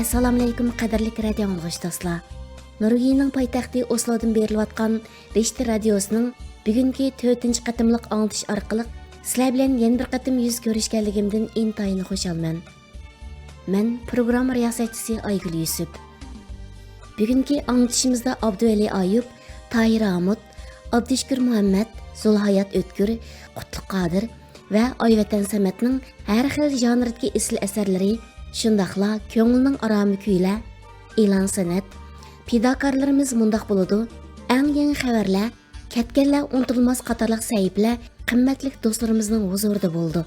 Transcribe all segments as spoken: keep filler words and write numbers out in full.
ئەسسالامۇئەلەيكۇم، قەدىرلىك رادىئو ئاڭلىغۇچى دوستلار! نورۋېگىيىنىڭ پايتەختى ئوسلودىن بېرىلىۋاتقان رىشتە رادىيوسىنىڭ بۈگۈنكى تۆتىنچى قېتىملىق ئاڭلىتىش ئارقىلىق سىلەر بىلەن يەنە بىر قېتىم يۈز كۆرۈشكەنلىكىمدىن ئىنتايىن خۇشالمەن. مەن پروگرامما رىياسەتچىسى ئايگۈل يۈسۈپ. بۈگۈنكى ئاڭلىتىشىمىزدا ئابدۇۋەلى ئايۇپ، تاھىر ھامۇت، ئابدۇشۈكۈر مۇھەممەت، زۇلھايات ئۆتكۈر، قۇتلۇق قادىر ۋە ئايۋەتەن سەمەتنىڭ ھەر خىل ژانىردىكى ئېسىل ئەسەرلىرى، شۇنداقلا كۆڭۈلنىڭ ئارامى كۈيلەر، ئېلان سەنئەت، پىداكارلىرىمىز مۇنداق بولىدۇ، ئەڭ يېڭى خەۋەرلەر، كەتكەنلەر ئۇنتۇلماس قاتارلىق سەھىپىلەر قىممەتلىك دوستلىرىمىزنىڭ ھۇزۇرىدا بولىدۇ.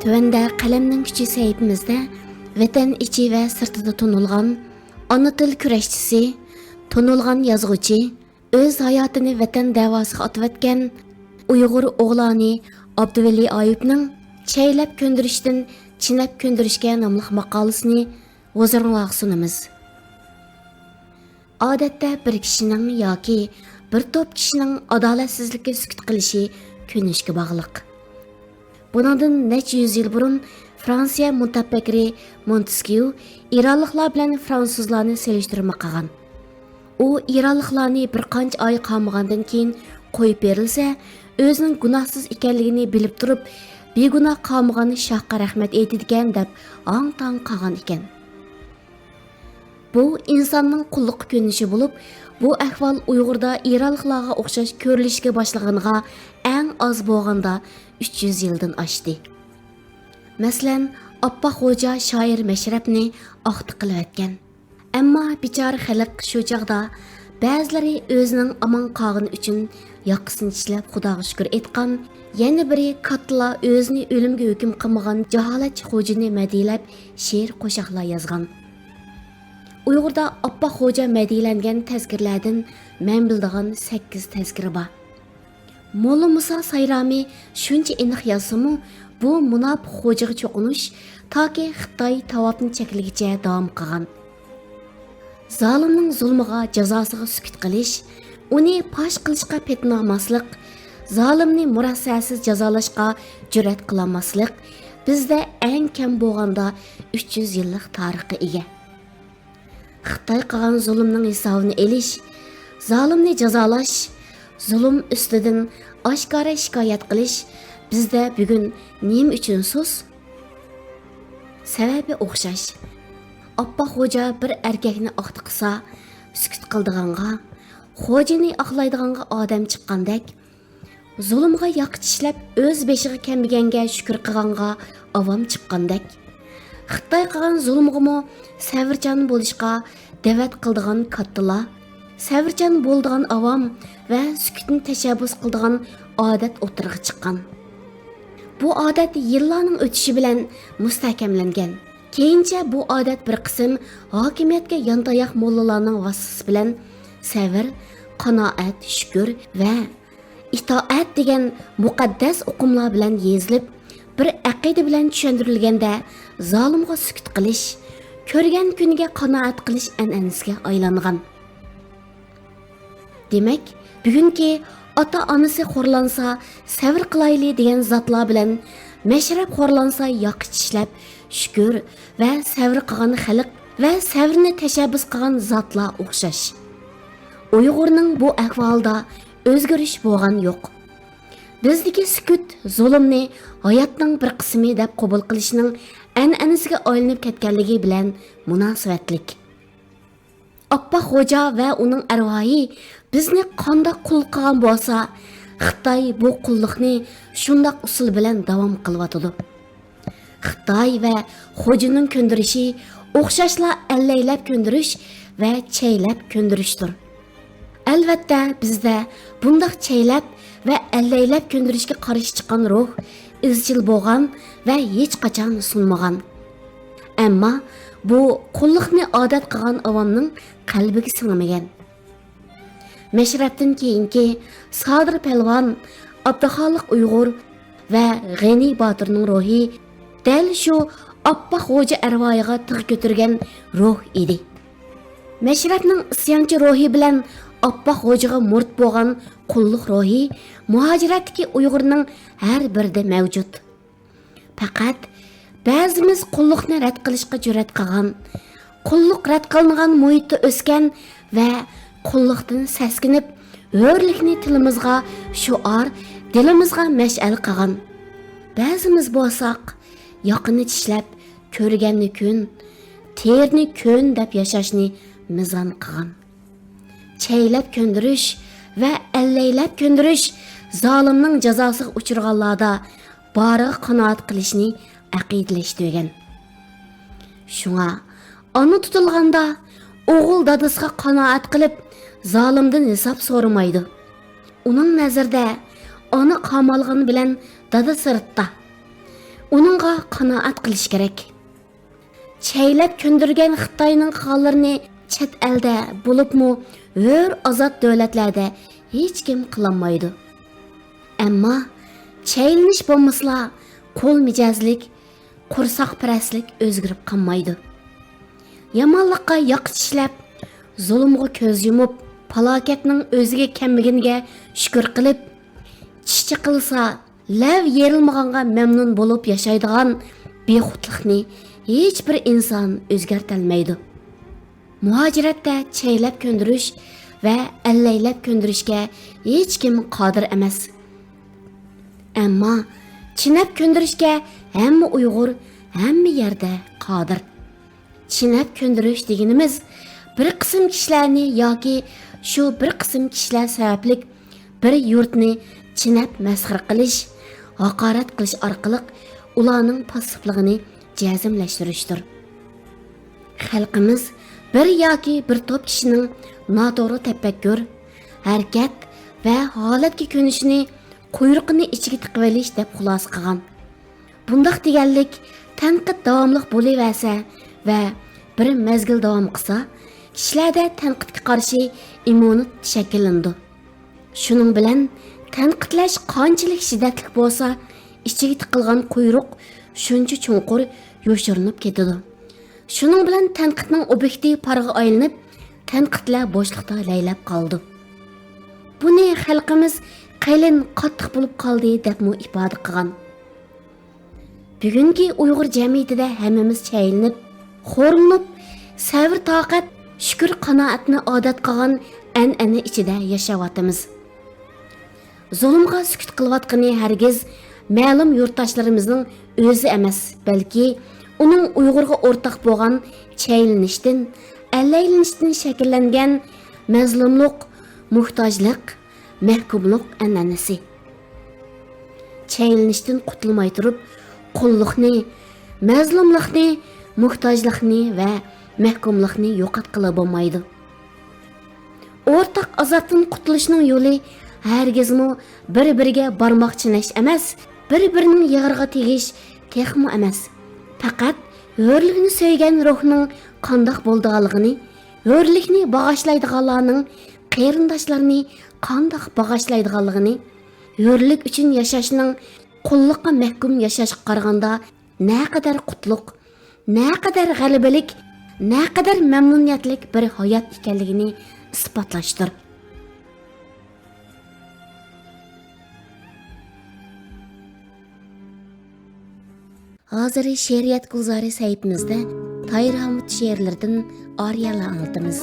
تۆۋەندە قەلەمنىڭ كۈچى سەھىپىمىزدە ۋەتەن ئىچى ۋە سىرتىدا تونۇلغان ئانا تىل كۈرەشچىسى، تونۇلغان يازغۇچى، ئۆز ھاياتىنى ۋەتەن دەۋاسىغا ئاتىۋەتكەن ئۇيغۇر ئوغلانى ئابدۇۋەلى ئايۇپنىڭ چەيلەپ كۆندۈرۈشتىن چىنەپ كۆندۈرۈشكە ناملىق ماقالىسىنى ھۇزۇرۇڭلارغا سۇنىمىز. ئادەتتە بىر كىشىنىڭ ياكى بىر توپ كىشىنىڭ ئادالەتسىزلىككە سۈكۈت قىلىشى كۆرۈنۈشكە باغلىق. بۇنىڭدىن نەچچە يۈز يىل بۇرۇن فرانسىيە مۇتەپەككىرى مونتېسكيۇ ئىرانلىقلار بىلەن فرانسۇزلارنى سېلىشتۇرما قىلغان. ئۇ ئىرانلىقلارنى بىر قانچە ئاي قامىغاندىن كېيىن قويۇپ بېرىلسە، ئۆزىنىڭ گۇناھسىز ئىكەنلىكىنى بىلىپ تۇرۇپ، بىگۇناھ قامىغان شاھقا رەھمەت ئېيتىدىكەن دەپ ھاڭ-تاڭ قالغان ئىكەن. بۇ ئىنساننىڭ قۇللۇققا كۆنۈشى بولۇپ، بۇ ئەھۋال ئۇيغۇردا ئىرانلىقلارغا ئوخشاش كۆرۈلۈشكە باشلىغىنىغا ئەڭ ئاز بولغاندا ئۈچ يۈز يىلدىن ئاشتى. مەسىلەن، ئاپپاق خوجا شائىر مەشرەپنى ئاختا قىلىۋەتكەن. ئەمما بىچارە خەلق شۇ چاغدا بەزىلىرى ئۆزىنىڭ ئامان قالغىنى ئۈچۈن ياقىسىنى چىشلەپ خۇداغا شۈكۈر ئېيتقان، يەنە بىرى كاتتىلار ئۆزىنى ئۆلۈمگە ھۆكۈم قىلمىغان جاھالەتچى خوجىنى مەدھىيەلەپ شېئىر قوشاقلار يازغان. ئۇيغۇردا ئاپپاق خوجا مەدھىيەلەنگەن تەزكىرىلەردىن مەن بىلىدىغان سەككىز تەزكىرە بار. موللا مۇسا سايرامى شۇنچە ئېنىق يازسىمۇ، بۇ مۇناپىق خوجىغا چوقۇنۇش تاكى خىتاي تاۋاپنى چەكلىگىچە داۋام قىلغان. زالىمنىڭ زۇلمىغا، جازاسىغا سۈكۈت قىلىش، ئۇنى پاش قىلىشقا پېتىنالماسلىق، زالىمنى مۇرەسسەسىز جازالاشقا جۈرئەت قىلالماسلىق بىزدە ئەڭ كەم بولغاندا ئۈچ يۈز يىللىق تارىخقا ئىگە. خىتاي قىلغان زۇلۇمنىڭ ھېسابىنى ئېلىش، زالىمنى جازالاش، زۇلۇم ئۈستىدىن ئاشكارا شىكايەت قىلىش بىزدە بۈگۈن نېمە ئۈچۈن سۇس؟ سەۋەبى ئوخشاش. ئاپپاق خوجا بىر ئەركەكنى ئاختا قىلسا، سۈكۈت قىلىدىغانغا، خوجىنى ئاقلايدىغانغا ئادەم چىققاندەك، زۇلۇمغا ياقا چىشلەپ، ئۆز بېشىغا كەلمىگەنگە شۈكۈر قىلغانغا ئاۋام چىققاندەك، خىتاي قىلغان زۇلۇمغىمۇ سەۋرچان بولۇشقا دەۋەت قىلىدىغان كاتتىلار، سەۋرچان بولىدىغان ئاۋام ۋە سۈكۈتنى تەشەببۇس قىلىدىغان ئادەت ئوتتۇرىغا چىققان. بۇ ئادەت يىللارنىڭ ئۆتۈشى بىلەن مۇستەھكەملەنگەن. كېيىنچە بۇ ئادەت بىر قىسىم ھاكىمىيەتكە يانتاياق موللىلارنىڭ ۋاسىتىسى بىلەن سەۋر، قانائەت، شۈكۈر ۋە ئىتائەت دېگەن مۇقەددەس ئۇقۇملار بىلەن يېزىلىپ، بىر ئەقىدە بىلەن چۈشەندۈرۈلگەندە، زالىمغا سۈكۈت قىلىش، كۆرگەن كۈنىگە قانائەت قىلىش ئەنئەنىسىگە ئايلانغان. دېمەك، بۈگۈنكى ئاتا-ئانىسى خورلانسا سەۋر قىلايلى دېگەن زاتلار بىلەن مەشرەپ خورلانسا ياقا چىشلەپ شۈكۈر ۋە سەۋر قىلغان خەلق ۋە سەۋرنى تەشەببۇس قىلغان زاتلار ئوخشاش. ئۇيغۇرنىڭ بۇ ئەھۋالىدا ئۆزگىرىش بولغان يوق. بىزدىكى سۈكۈت زۇلۇمنى ھاياتنىڭ بىر قىسمى دەپ قوبۇل قىلىشنىڭ ئەنئەنىسىگە ئايلىنىپ كەتكەنلىكى بىلەن مۇناسىۋەتلىك. ئاپپاق خوجا ۋە ئۇنىڭ ئەرۋاھى بىزنى قانداق قۇل قىلغان بولسا، خىتاي بۇ قۇللۇقنى شۇنداق ئۇسۇل بىلەن داۋام قىلىۋاتىدۇ. خىتاي ۋە خوجىنىڭ كۆندۈرۈشى ئوخشاشلا ئەللەيلەپ كۆندۈرۈش ۋە چەيلەپ كۆندۈرۈشتۇر. ئەلۋەتتە، بىزدە بۇنداق چەيلەپ ۋە ئەللەيلەپ كۆندۈرۈشكە قارشى چىققان روھ ئىزچىل بولغان ۋە ھېچقاچان سۇنمىغان. ئەمما بۇ قۇللۇقنى ئادەت قىلغان ئاۋامنىڭ قەلبىگە سىڭمىگەن. مەشرەپتىن كېيىنكى سادىر پەلۋان، ئابدۇخالىق ئۇيغۇر، ۋە غېنى باتۇرنىڭ روھى دەل شۇ ئاپئاق غوجا ئەرۋايىغا تىغ كۆتۈرگەن روھ ئىدى. مەشرەپنىڭ ئىسيانچى روھى بىلەن ئاپئاق غوجىغا مۇرىت بولغان قۇللۇق روھى مۇھاجىرەتتىكى ئۇيغۇرنىڭ ھەر بىرىدە مەۋجۇت. پەقەت بەزىمىز قۇللۇقنى رەت قىلىشقا جۈرئەت قىلغان، قۇللۇق رەت قىلىنغان مۇھىتتا ئۆسكەن ۋە قۇللۇقتىن سەسكىنىپ، ھۆرلۈكنى تىلىمىزغا شوئار، دىلىمىزغا مەشئەل قىلغان. بەزىمىز بولساق، ياقىنى چىشلەپ، كۆرگەننى كۈن، تېرىنى كۆن دەپ ياشاشنى مىزان قىلغان. چەيلەپ كۆندۈرۈش ۋە ئەللەيلەپ كۆندۈرۈش زالىمنىڭ جازاسىغا ئۇچرىغانلاردا بارىغا قانائەت قىلىشنى ئەقىدىلەشتۈرگەن. شۇڭا ئانا تۇتۇلغاندا ئوغۇل دادىسىغا قانائەت قىلىپ، زالىمدىن ھېساب سورىمايدۇ. ئۇنىڭ نەزىرىدە ئانا قامالغىنى بىلەن دادا سىرتتا. ئۇنىڭغا قانائەت قىلىش كېرەك. چەيلەپ كۆندۈرگەن خىتاينىڭ قىلغانلىرىنى چەت ئەلدە، بولۇپمۇ ھۆر ئازاد دۆلەتلەردە ھېچكىم قىلالمايدۇ. ئەمما چەيلىنىش بولمىسىلا، قول مىجەزلىك، قورساقپەرەسلىك ئۆزگىرىپ قالمايدۇ. يامانلىققا ياقا چىشلەپ، زۇلۇمغا كۆز يۇمۇپ، پالاكەتنىڭ ئۆزىگە كەلمىگىنىگە شۈكۈر قىلىپ، چىش چېقىلسا، لەۋ يېرىلمىغانغا مەمنۇن بولۇپ ياشايدىغان بىخۇدلۇقنى ھېچبىر ئىنسان ئۆزگەرتەلمەيدۇ. مۇھاجىرەتتە چەيلەپ كۆندۈرۈش ۋە ئەللەيلەپ كۆندۈرۈشكە ھېچكىم قادىر ئەمەس. ئەمما چىنەپ كۆندۈرۈشكە ھەممە ئۇيغۇر ھەممە يەردە قادىر. چىنەپ كۆندۈرۈش دېگىنىمىز، بىر قىسىم كىشىلەرنى ياكى شۇ بىر قىسىم كىشىلەر سەۋەبلىك بىر يۇرتنى چىنەپ مەسخىرە قىلىش، ھاقارەت قىلىش ئارقىلىق ئۇلارنىڭ پاسسىپلىقىنى جەزملەشتۈرۈشتۇر. خەلقىمىز بىر ياكى بىر توپ كىشىنىڭ ناتوغرا تەپەككۇر، ھەرىكەت ۋە ھالەتكە كۆنۈشىنى قۇيرۇقىنى ئىچىگە تىقىۋېلىش دەپ خۇلاسە قىلغان. بۇنداق دېگەنلىك، تەنقىد داۋاملىق بولۇۋەرسە ۋە بىر مەزگىل داۋام قىلسا، كىشىلەردە تەنقىدكە قارشى ئىممۇنىتېت شەكىللىنىدۇ. شۇنىڭ بىلەن تەنقىدلەش قانچىلىك شىددەتلىك بولسا، ئىچىگە تىقىلغان قۇيرۇق شۇنچە چوڭقۇر يوشۇرۇنۇپ كېتىدۇ. شۇنىڭ بىلەن تەنقىدنىڭ ئوبيېكتى پارغا ئايلىنىپ، تەنقىدلەر بوشلۇقتا لەيلەپ قالىدۇ. بۇنى خەلقىمىز «قېلىن قاتتىق بولۇپ قالدى» دەپمۇ ئىپادە قىلغان. بۈگۈنكى ئۇيغۇر جەمئىيىتىدە ھەممىمىز چەيلىنىپ، خورلىنىپ، سەۋر-تاقەت، شۈكۈر-قانائەتنى ئادەت قىلغان ئەنئەنە ئىچىدە ياشاۋاتىمىز. زۇلۇمغا سۈكۈت قىلىۋاتقىنى ھەرگىز مەلۇم يۇرتداشلىرىمىزنىڭ ئۆزى ئەمەس، بەلكى ئۇنىڭ ئۇيغۇرغا ئورتاق بولغان چەيلىنىشتىن، ئەللەيلىنىشتىن شەكىللەنگەن مەزلۇملۇق، موھتاجلىق، مەھكۇملۇق ئەنئەنىسى. چەيلىنىشتىن قۇتۇلماي تۇرۇپ، قۇللۇقنى، مەزلۇملۇقنى، موھتاجلىقنى ۋە مەھكۇملۇقنى يوقاتقىلى بولمايدۇ. ئورتاق ئازابتىن قۇتۇلۇشنىڭ يولى ھەرگىزمۇ بىر-بىرىگە بارماق چىنەش ئەمەس، بىر-بىرىنىڭ يىغىرىغا تېگىش تېخىمۇ ئەمەس. پەقەت ھۆرلۈكنى سۆيگەن روھنىڭ قانداق بولىدىغانلىقىنى، ھۆرلۈكنى باغاشلايدىغانلارنىڭ، قېرىنداشلارنى قانداق باغاشلايدىغانلىقىنى، ھۆرلۈك ئۈچۈن ياشاشنىڭ قۇللۇققا مەھكۇم ياشاشقا قارىغاندا نەقەدەر قۇتلۇق، نەقەدەر غەلىبىلىك، نەقەدەر مەمنۇنىيەتلىك بىر ھايات ئىكەنلىكىنى ئىسپاتلاشتۇر. ھازىر شېئىرىيەت گۈلزارى سەھىپىمىزدە تاھىر ھامۇت شېئىرلىرىدىن ئارىيەلەر ئاڭلىتىمىز.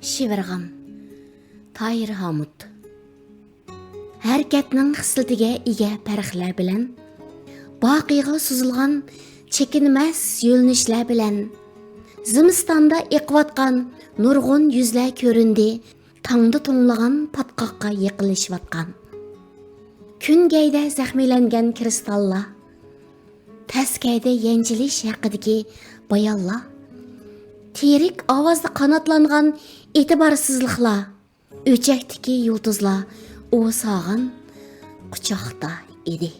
شىۋىرغان. تاھىر ھامۇت. ھەرىكەتنىڭ خىسلىتىگە ئىگە پەرقلەر بىلەن، باقىيغا سوزۇلغان چېكىنمەس يۆنىلىشلەر بىلەن، زىمىستاندا ئېقىۋاتقان نۇرغۇن يۈزلەر كۆرۈندى، تاڭدا توڭلىغان پاتقاققا يېقىنلىشىۋاتقان. كۈنگەيدە زەخمىلەنگەن كىرىستاللار، تەسكەيدە يەنچىلىش ھەققىدىكى بايانلار، تىرىك ئاۋازدا قاناتلانغان ئېتىبارسىزلىقلار، ئۆچەكتىكى يۇلتۇزلار ئۇ ساغان قۇچاقتا ئىدى.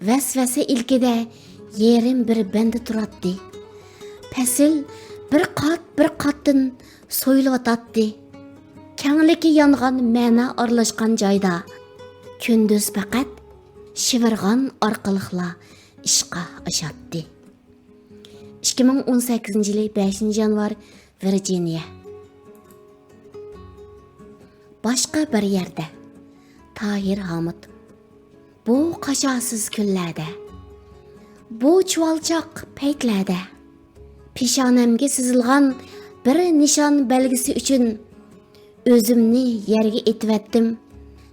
ۋەسۋەسە ئىلكىدە يېرىم بىر بەندە تۇراتتى. پەسىل بىر قات بىر قاتتىن سويۇلۇۋاتاتتى. كەڭلىكى يانغان مەنە ئارىلاشقان جايدا كۈندۈز پەقەت شىۋىرغان ئارقىلىقلا ئىشقا ئاشاتتى. ئىككى مىڭ ئون سەككىزىنچى يىلى بەشىنچى يانۋار، ۋىرجىنىيە. باشقا بىر يەردە. تاھىر ھامۇت. بۇ قاشاسىز كۈنلەردە، بۇ چۇۋالچاق پەيتلەردە پېشانەمگە سىزىلغان بىر نىشان بەلگىسى ئۈچۈن ئۆزۈمنى يەرگە ئېتىۋەتتىم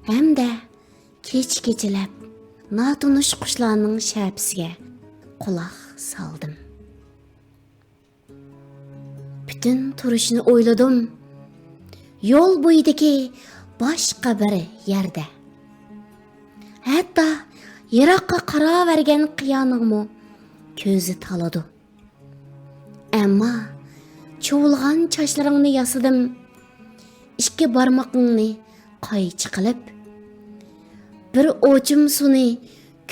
ھەمدە كېچە-كېچىلەپ ناتونۇش قۇشلارنىڭ شەپىسىگە قۇلاق سالدىم. پۈتۈن تۇرۇشنى ئويلىدىم. يول بويىدىكى باشقا بىر يەردە. ھەتتا يىراققا قاراۋەرگەن قىيانىڭمۇ كۆزى تالىدۇ. ئەمما چۇۋۇلغان چاچلىرىڭنى ياسىدىم. ئىككى بارمىقىڭنى قايچا قىلىپ، بىر ئوچۇم سۇنى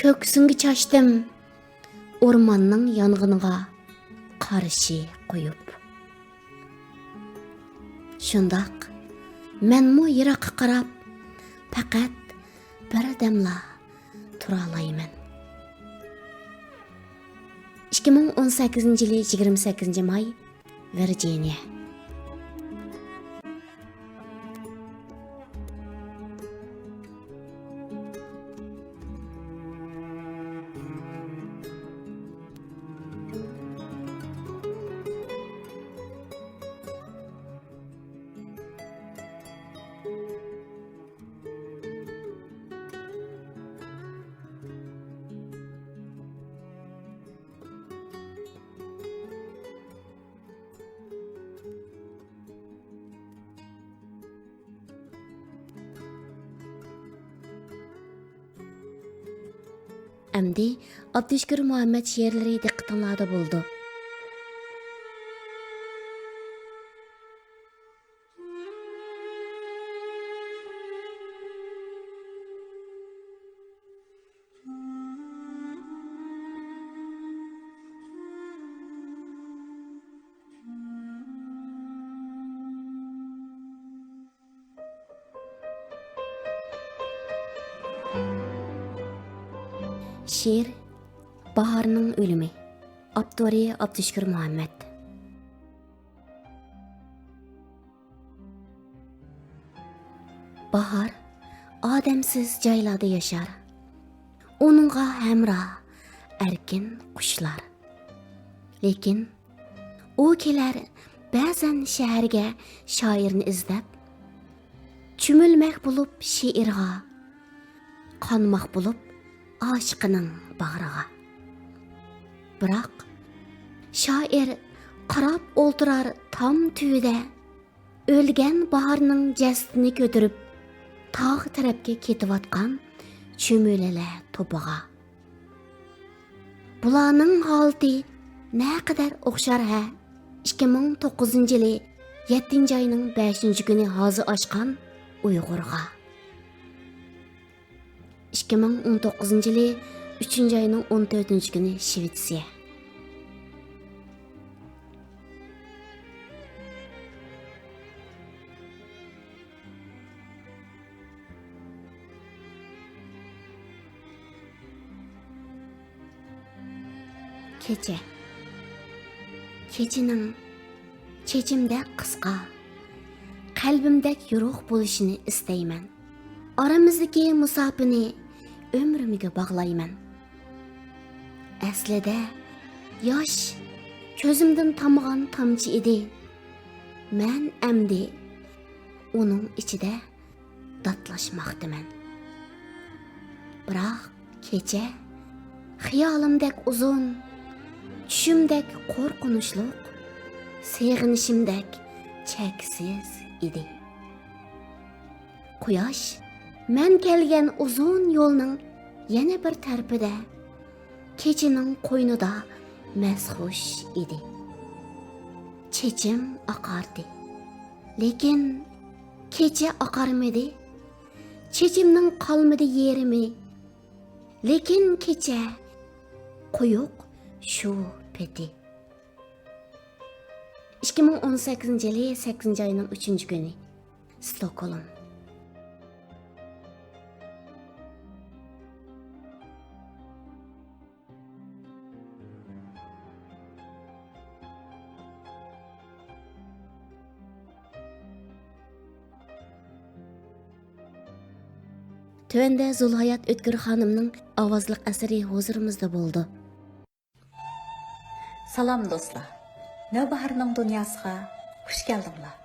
كۆكسۈڭگە چاچتىم. ئورماننىڭ يانغىنىغا قارشى قويۇپ. شۇنداق، مەنمۇ يىراققا قاراپ، پەقەت بىردەملا تۇرالايمەن. ئىككى مىڭ ئون سەككىزىنچى يىلى يىگىرمە سەككىزىنچى ماي، ۋىرجىنىيە. ئەمدى ئابدۇشۈكۈر مۇھەممەت شېئىرلىرى دىققىتىڭلاردا بولىدۇ. شېئىر باھارنىڭ ئۆلۈمى. ئاپتورى ئابدۇشۈكۈر مۇھەممەت. باھار ئادەمسىز جايلاردا ياشار. ئۇنىڭغا ھەمراھ ئەركىن قۇشلار. لېكىن ئۇ كېلەر بەزەن شەھەرگە شائىرنى ئىزدەپ، چۆمۈلمەك بولۇپ شېئىرغا، قانماق بولۇپ ئاشىقىنىڭ باغرىغا. بىراق، شائىر قاراپ ئولتۇرار تام تۈۋىدە، ئۆلگەن باھارنىڭ جەسىتىنى كۆتۈرۈپ، تاغ تەرەپكە كېتىۋاتقان چۈمۈلىلەر توپىغا. بۇلارنىڭ ھالىتى نەقەدەر ئوخشار ھە؟ ئىككى مىڭ توققۇزىنچى يىلى يەتتىنچى ئاينىڭ بەشىنچى كۈنى ھازا ئاچقان ئۇيغۇرغا. ئىككى مىڭ ئون توققۇزىنچى يىلى ئۈچىنچى ئاينىڭ ئون تۆتىنچى كۈنى شىۋېتسىيە. كېچە. كېچىنىڭ چېچىمدەك قىسقا، قەلبىمدەك يورۇق بولۇشىنى ئىستەيمەن. ئارىمىزدىكى مۇساپىنى ئۆمرۈمگە باغلايمەن. ئەسلىدە ياش كۆزۈمدىن تامغان تامچە ئىدى. مەن ئەمدى ئۇنىڭ ئىچىدە داتلاشماقتىمەن. بىراق كېچە خىيالىمدەك ئۇزۇن، چۈشۈمدەك قورقۇنچلۇق، سېغىنىشىمدەك چەكسىز ئىدى. قۇياش مەن كەلگەن ئۇزۇن يولنىڭ يەنە بىر تەرىپىدە، كېچىنىڭ قوينىدا مەستخۇش ئىدى. چېچىم ئاقاردى. لېكىن كېچە ئاقارمىدى، چېچىمنىڭ قالمىدى يېرىمى، لېكىن كېچە قويۇق شۇ پېتى. ئىككى مىڭ ئون سەككىزىنچى يىلى سەككىزىنچى ئاينىڭ ئۈچىنچى كۈنى، ستوكھولم. تۆۋەندە زۇلھايات ئۆتكۈر خانىمنىڭ ئاۋازلىق ئەسىرى ھۇزۇرىمىزدا بولىدۇ. سالام دوستلار، نەۋباھارنىڭ دۇنياسىغا خۇش كەلدىڭلار.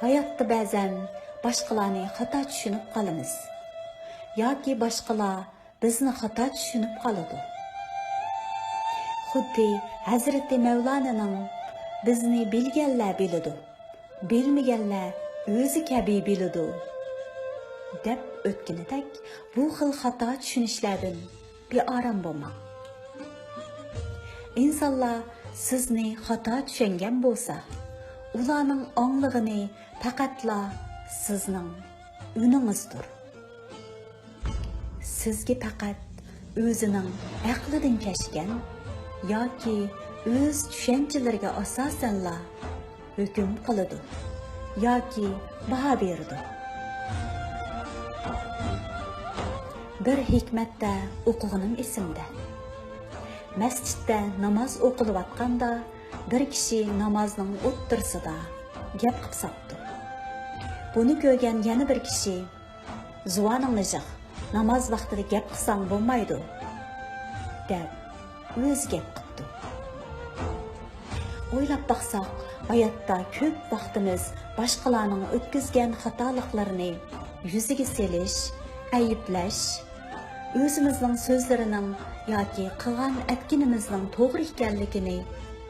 ھاياتتا بەزەن باشقىلارنى خاتا چۈشىنىپ قالىمىز ياكى باشقىلار بىزنى خاتا چۈشىنىپ قالىدۇ. خۇددى ھەزرىتى مەۋلانىنىڭ «بىزنى بىلگەنلەر بىلىدۇ، بىلمىگەنلەر ئۆزى كەبى بىلىدۇ» دەپ ئۆتكىنىدەك، بۇ خىل خاتا چۈشىنىشلەردىن بىئارام بولماڭ. ئىنسانلار سىزنى خاتا چۈشەنگەن بولسا، ئۇلارنىڭ ئاڭلىغىنى پەقەتلا سىزنىڭ ئۈنىڭىزدۇر. سىزگە پەقەت ئۆزىنىڭ ئەقلىدىن كەچكەن ياكى ئۆز چۈشەنچىلىرىگە ئاساسەنلا ھۆكۈم قىلىدۇ ياكى باھا بېرىدۇ. بىر ھېكمەتتە ئوقۇغىنىم ئېسىمدە. مەسچىتتە ناماز ئوقۇلۇۋاتقاندا، بىر كىشى نامازنىڭ ئوتتۇرىسىدا گەپ قىپ ساپتۇ. بۇنى كۆرگەن يەنە بىر كىشى، «زۇۋانىڭنى يىغ، ناماز ۋاقتىدا گەپ قىلساڭ بولمايدۇ» دەپ، ئۆزى گەپ قىپتۇ. ئويلاپ باقساق، ھاياتتا كۆپ ۋاقتىمىز باشقىلارنىڭ ئۆتكۈزگەن خاتالىقلىرىنى يۈزىگە سېلىش، ئەيىبلەش، ئۆزىمىزنىڭ سۆزلىرىنىڭ ياكى قىلغان ئەتكىنىمىزنىڭ توغرا ئىكەنلىكىنى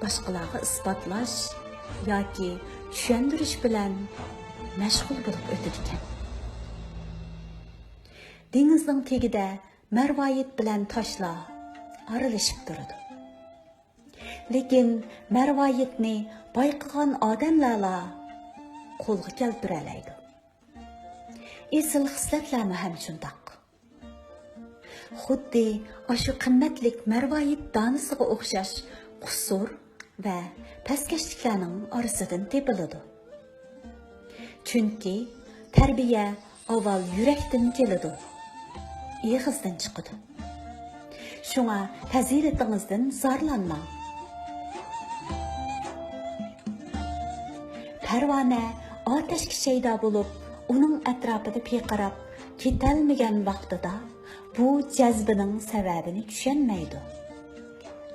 باشقىلارغا ئىسپاتلاش ياكى چۈشەندۈرۈش بىلەن مەشغۇل بولۇپ ئۆتىدىكەن. دېڭىزنىڭ تېگىدە مەرۋايىت بىلەن تاشلار ئارىلىشىپ تۇرىدۇ. لېكىن مەرۋايىتنى بايقىغان ئادەملەرلا قولغا كەلتۈرەلەيدۇ. ئېسىل خىسلەتلەرمۇ ھەم شۇنداق. خۇددى ئاشۇ قىممەتلىك مەرۋايىت دانىسىغا ئوخشاش قۇسۇر ۋە پەسكەشلىكلەرنىڭ ئارىسىدىن تېپىلىدۇ. چۈنكى تەربىيە ئاۋۋال يۈرەكتىن كېلىدۇ، ئېغىزدىن چىقىدۇ. شۇڭا پەزىلىتىڭىزدىن زارلانماڭ. پەرۋانە ئاتەشكە شەيدا بولۇپ، ئۇنىڭ ئەتراپىدا پىرقىراپ كېتەلمىگەن ۋاقتىدا، بۇ جەزبىنىڭ سەۋەبىنى چۈشەنمەيدۇ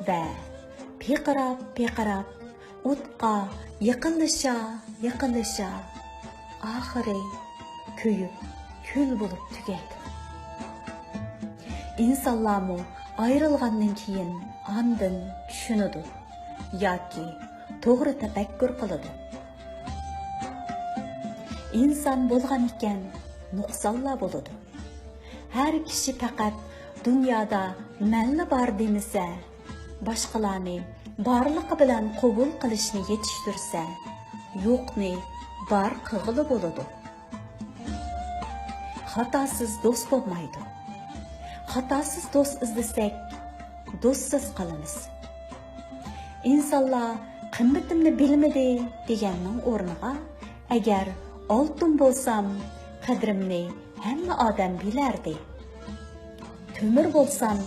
ۋە پىرقىراپ-پىرقىراپ ئوتقا يېقىنلىشا-يېقىنلىشا، ئاخىرى كۆيۈپ كۈل بولۇپ تۈگەيدۇ. ئىنسانلارمۇ ئايرىلغاندىن كېيىن ئاندىن چۈشىنىدۇ ياكى توغرا تەپەككۇر قىلىدۇ. ئىنسان بولغان ئىكەن، نۇقسانلار بولىدۇ. ھەر كىشى پەقەت دۇنيادا مەنلا بار دېمىسە، باشقىلارنى بارلىقى بىلەن قوبۇل قىلىشنى يېتىشتۈرسە، يوقنى بار قىلغىلى بولىدۇ. خاتاسىز دوست بولمايدۇ. خاتاسىز دوست ئىزدىسەك، دوستسىز قالىمىز. ئىنسانلار «قىممىتىمنى بىلمىدى» دېگەننىڭ ئورنىغا، «ئەگەر ئالتۇن بولسام، قەدرىمنى ھەممە ئادەم بىلەردى. تۆمۈر بولسام،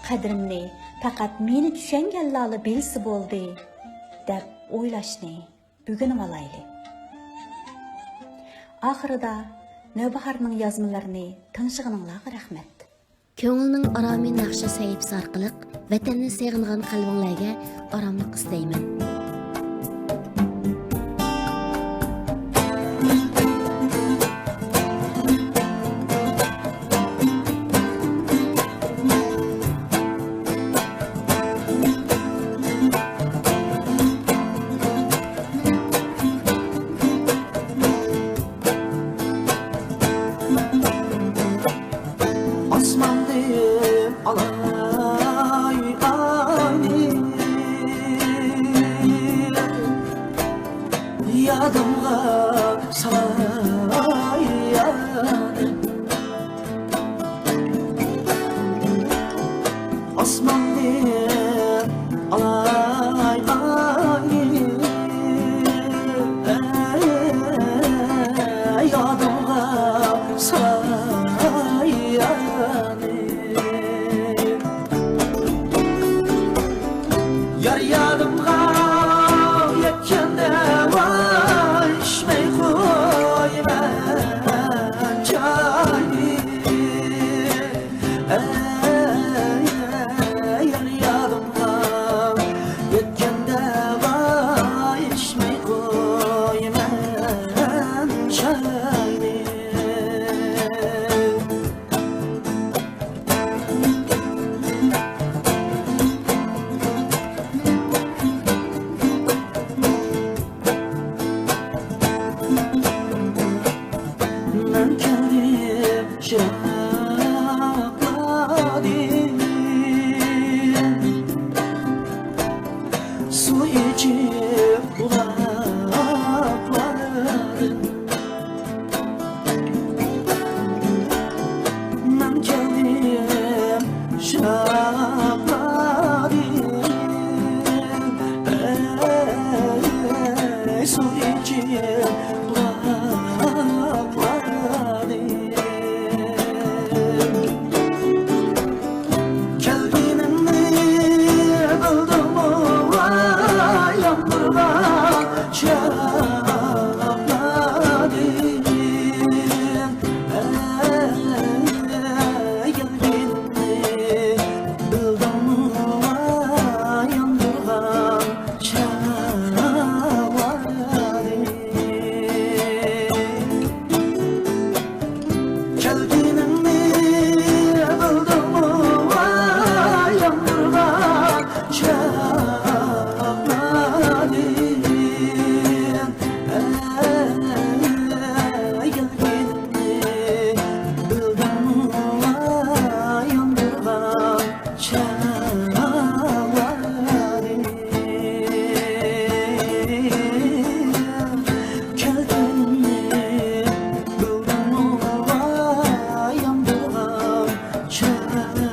قەدرىمنى پەقەت مېنى چۈشەنگەنلەرلا بىلسە بولدى» دەپ ئويلاشنى ئۆگىنىۋالايلى. ئاخىرىدا نەۋباھارنىڭ يازمىلىرىنى تىڭشىغىنىڭلارغا رەھمەت. كۆڭۈلنىڭ ئارامى ناخشا سەھىپىسى ئارقىلىق ۋەتەننى سېغىنغان قەلبىڭلارگە ئاراملىق ئىستەيمەن. ئاسماندىن ئالاي ئاينى، يادىمغا سالاي يارنى. ئاسماندىن ئالاي ئاينى، يادىمغا سالاي يارنى. يار يادىمغا يەتكەندە ۋاي ئىچمەي قويىمەن چاينى. ئەي، يار يادىمغا يەتكەندە ۋاي ئىچمەي قويىمەن چاينى. مەن كەلدىم شەرقلەردىن، سۇ ئىچىپ بۇلاقلاردىن. مەن كەلدىم شاپادىن، ئەي سۇ ئىچىپ بۇلاقلاردىن. كەلگىنىمنى بىلدىڭمۇ ۋاي يامغۇرغا چاپلادىن. ئەي كەلگىنىمنى بىلدىڭمۇ ۋاي يامغۇرغا چاپلادىن. كەلگىنىڭنى بىلدىڭمۇ ۋاي يامغۇرغا چاپلادىن. ئەي كەلگىنىڭنى بىلدىڭمۇ ۋاي يامغۇرغا چاپلادىن. كەلگىنىمنى بىلدىڭمۇ ۋاي يامغۇرغا چاپلادىن.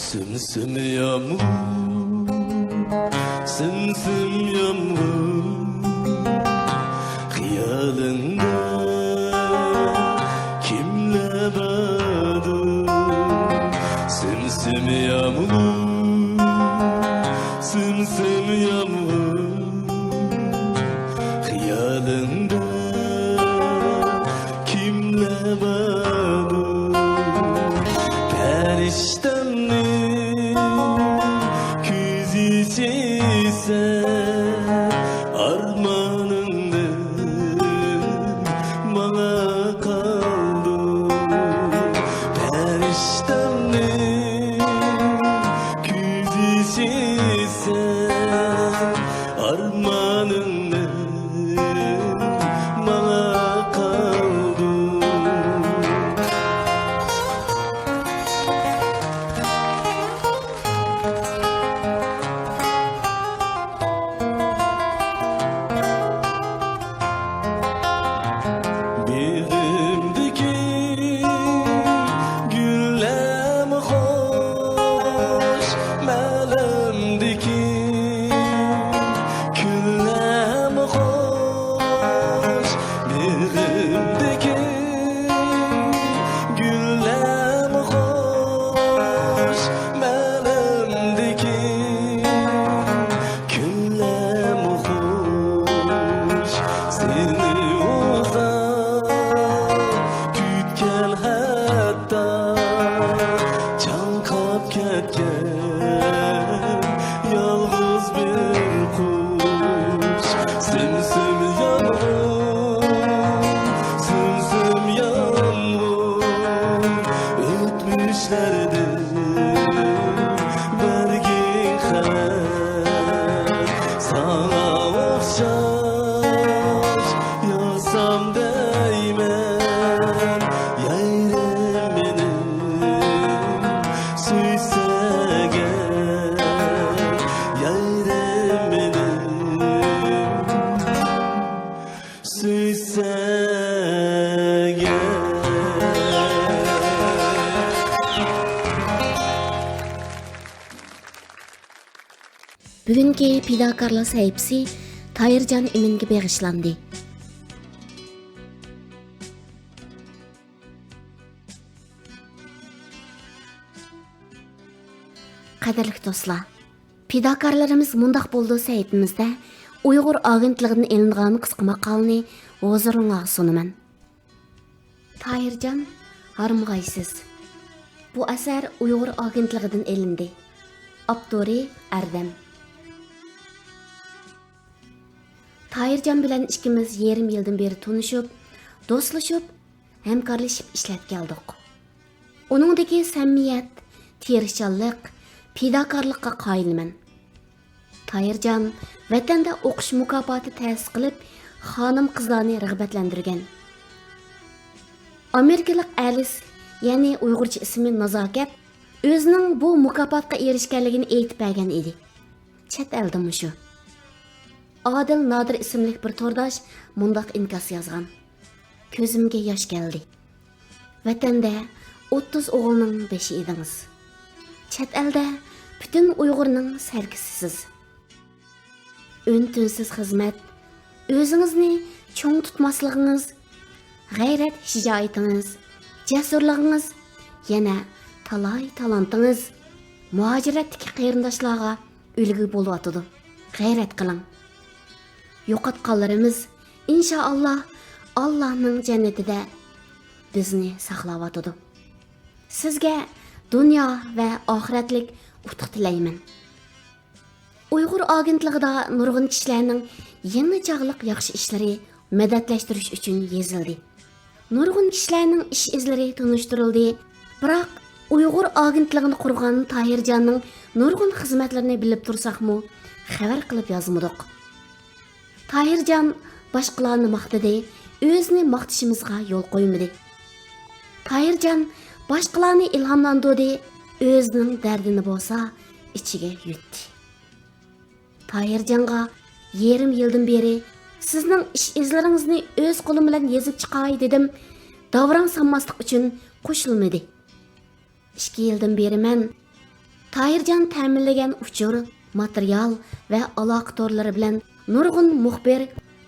سىم سىم يامغۇر، سىم سىم يامغۇر، خىيالىڭدا كىملەر باردۇ؟ سىم سىم يامغۇر، سىم سىم يامغۇر، خىيالىڭدا كىملەر باردۇ؟ پەرىشتەمنىڭ كۆزى سەن، ئارمانىڭدىن ماڭا قالدى. پەرىشتەمنىڭ كۆزى سەن، ئارمانىڭدىن ماڭا قالدى. كى پىداكارلار سەھىپىسى تاھىرجان ئىمىنگە بېغىشلاندى. قەدىرلىك دوستلار، پىداكارلىرىمىز مۇنداق بولىدۇ سەھىپىمىزدە ئۇيغۇر ئاگېنتلىقىدىن ئېلىنغان قىسقا ماقالىنى ھۇزۇرۇڭلارغا سۇنىمەن. تاھىرجان، ھارمىغايسىز. بۇ ئەسەر ئۇيغۇر ئاگېنتلىقىدىن ئېلىندى. ئاپتورى ئەردەم. تاھىرجان بىلەن ئىككىمىز يېرىم يىلدىن بېرى تونۇشۇپ، دوستلىشىپ، ھەمكارلىشىپ ئىشلەپ كەلدۇق. ئۇنىڭدىكى سەمىمىيەت، تىرىشچانلىق، پىداكارلىققا قايىلمەن. تاھىرجان ۋەتەندە ئوقۇش مۇكاپاتى تەسىس قىلىپ، خانىم-قىزلارنى رىغبەتلەندۈرگەن. ئامېرىكىلىق ئەلىس، يەنى ئۇيغۇرچە ئىسمى نازاكەت، ئۆزىنىڭ بۇ مۇكاپاتقا ئېرىشكەنلىكىنى ئېيتىپ بەرگەن ئىدى. چەت ئەلدە مۇشۇ. ئادىل نادىر ئىسىملىك بىر تورداش مۇنداق ئىنكاس يازغان: «كۆزۈمگە ياش كەلدى. ۋەتەندە ئوتتۇز ئوغۇلنىڭ بېشى ئىدىڭىز. چەت ئەلدە پۈتۈن ئۇيغۇرنىڭ سەركىسىسىز. ئۈن-تىنسىز خىزمەت، ئۆزىڭىزنى چوڭ تۇتماسلىقىڭىز، غەيرەت-شىجائىتىڭىز، جەسۇرلۇقىڭىز، يەنە تالاي تالانتىڭىز مۇھاجىرەتتىكى قېرىنداشلارغا ئۈلگە بولۇۋاتىدۇ. غەيرەت قىلىڭ. يوقاتقانلىرىمىز، ئىنشائاللا، ئاللانىڭ جەننىتىدە بىزنى ساقلاۋاتىدۇ. سىزگە دۇنيا ۋە ئاخىرەتلىك ئۇتۇق تىلەيمەن.» ئۇيغۇر ئاگېنتلىقىدا نۇرغۇن كىشىلەرنىڭ يېڭى چاغلىق ياخشى ئىشلىرى مەدەتلەشتۈرۈش ئۈچۈن يېزىلدى. نۇرغۇن كىشىلەرنىڭ ئىش ئىزلىرى تونۇشتۇرۇلدى. بىراق، ئۇيغۇر ئاگېنتلىقىنى قۇرغان تاھىرجاننىڭ نۇرغۇن خىزمەتلىرىنى بىلىپ تۇرساقمۇ، خەۋەر قىلىپ يازمىدۇق. تاھىرجان باشقىلارنى ماختىدى، ئۆزىنى ماختىشىمىزغا يول قويمىدى. تاھىرجان باشقىلارنى ئىلھاملاندۇردى، ئۆزىنىڭ دەردىنى بولسا ئىچىگە يۇتتى. تاھىرجانغا يېرىم يىلدىن بېرى سىزنىڭ ئىش ئىزلىرىڭىزنى ئۆز قولۇم بىلەن يېزىپ چىقاي دېدىم، داۋراڭ سالماسلىق ئۈچۈن قوشۇلمىدى. ئىككى يىلدىن بېرى مەن تاھىرجان تەمىنلىگەن ئۇچۇر، ماتېرىيال ۋە ئالاقە تورلىرى بىلەن نۇرغۇن مۇخبىر،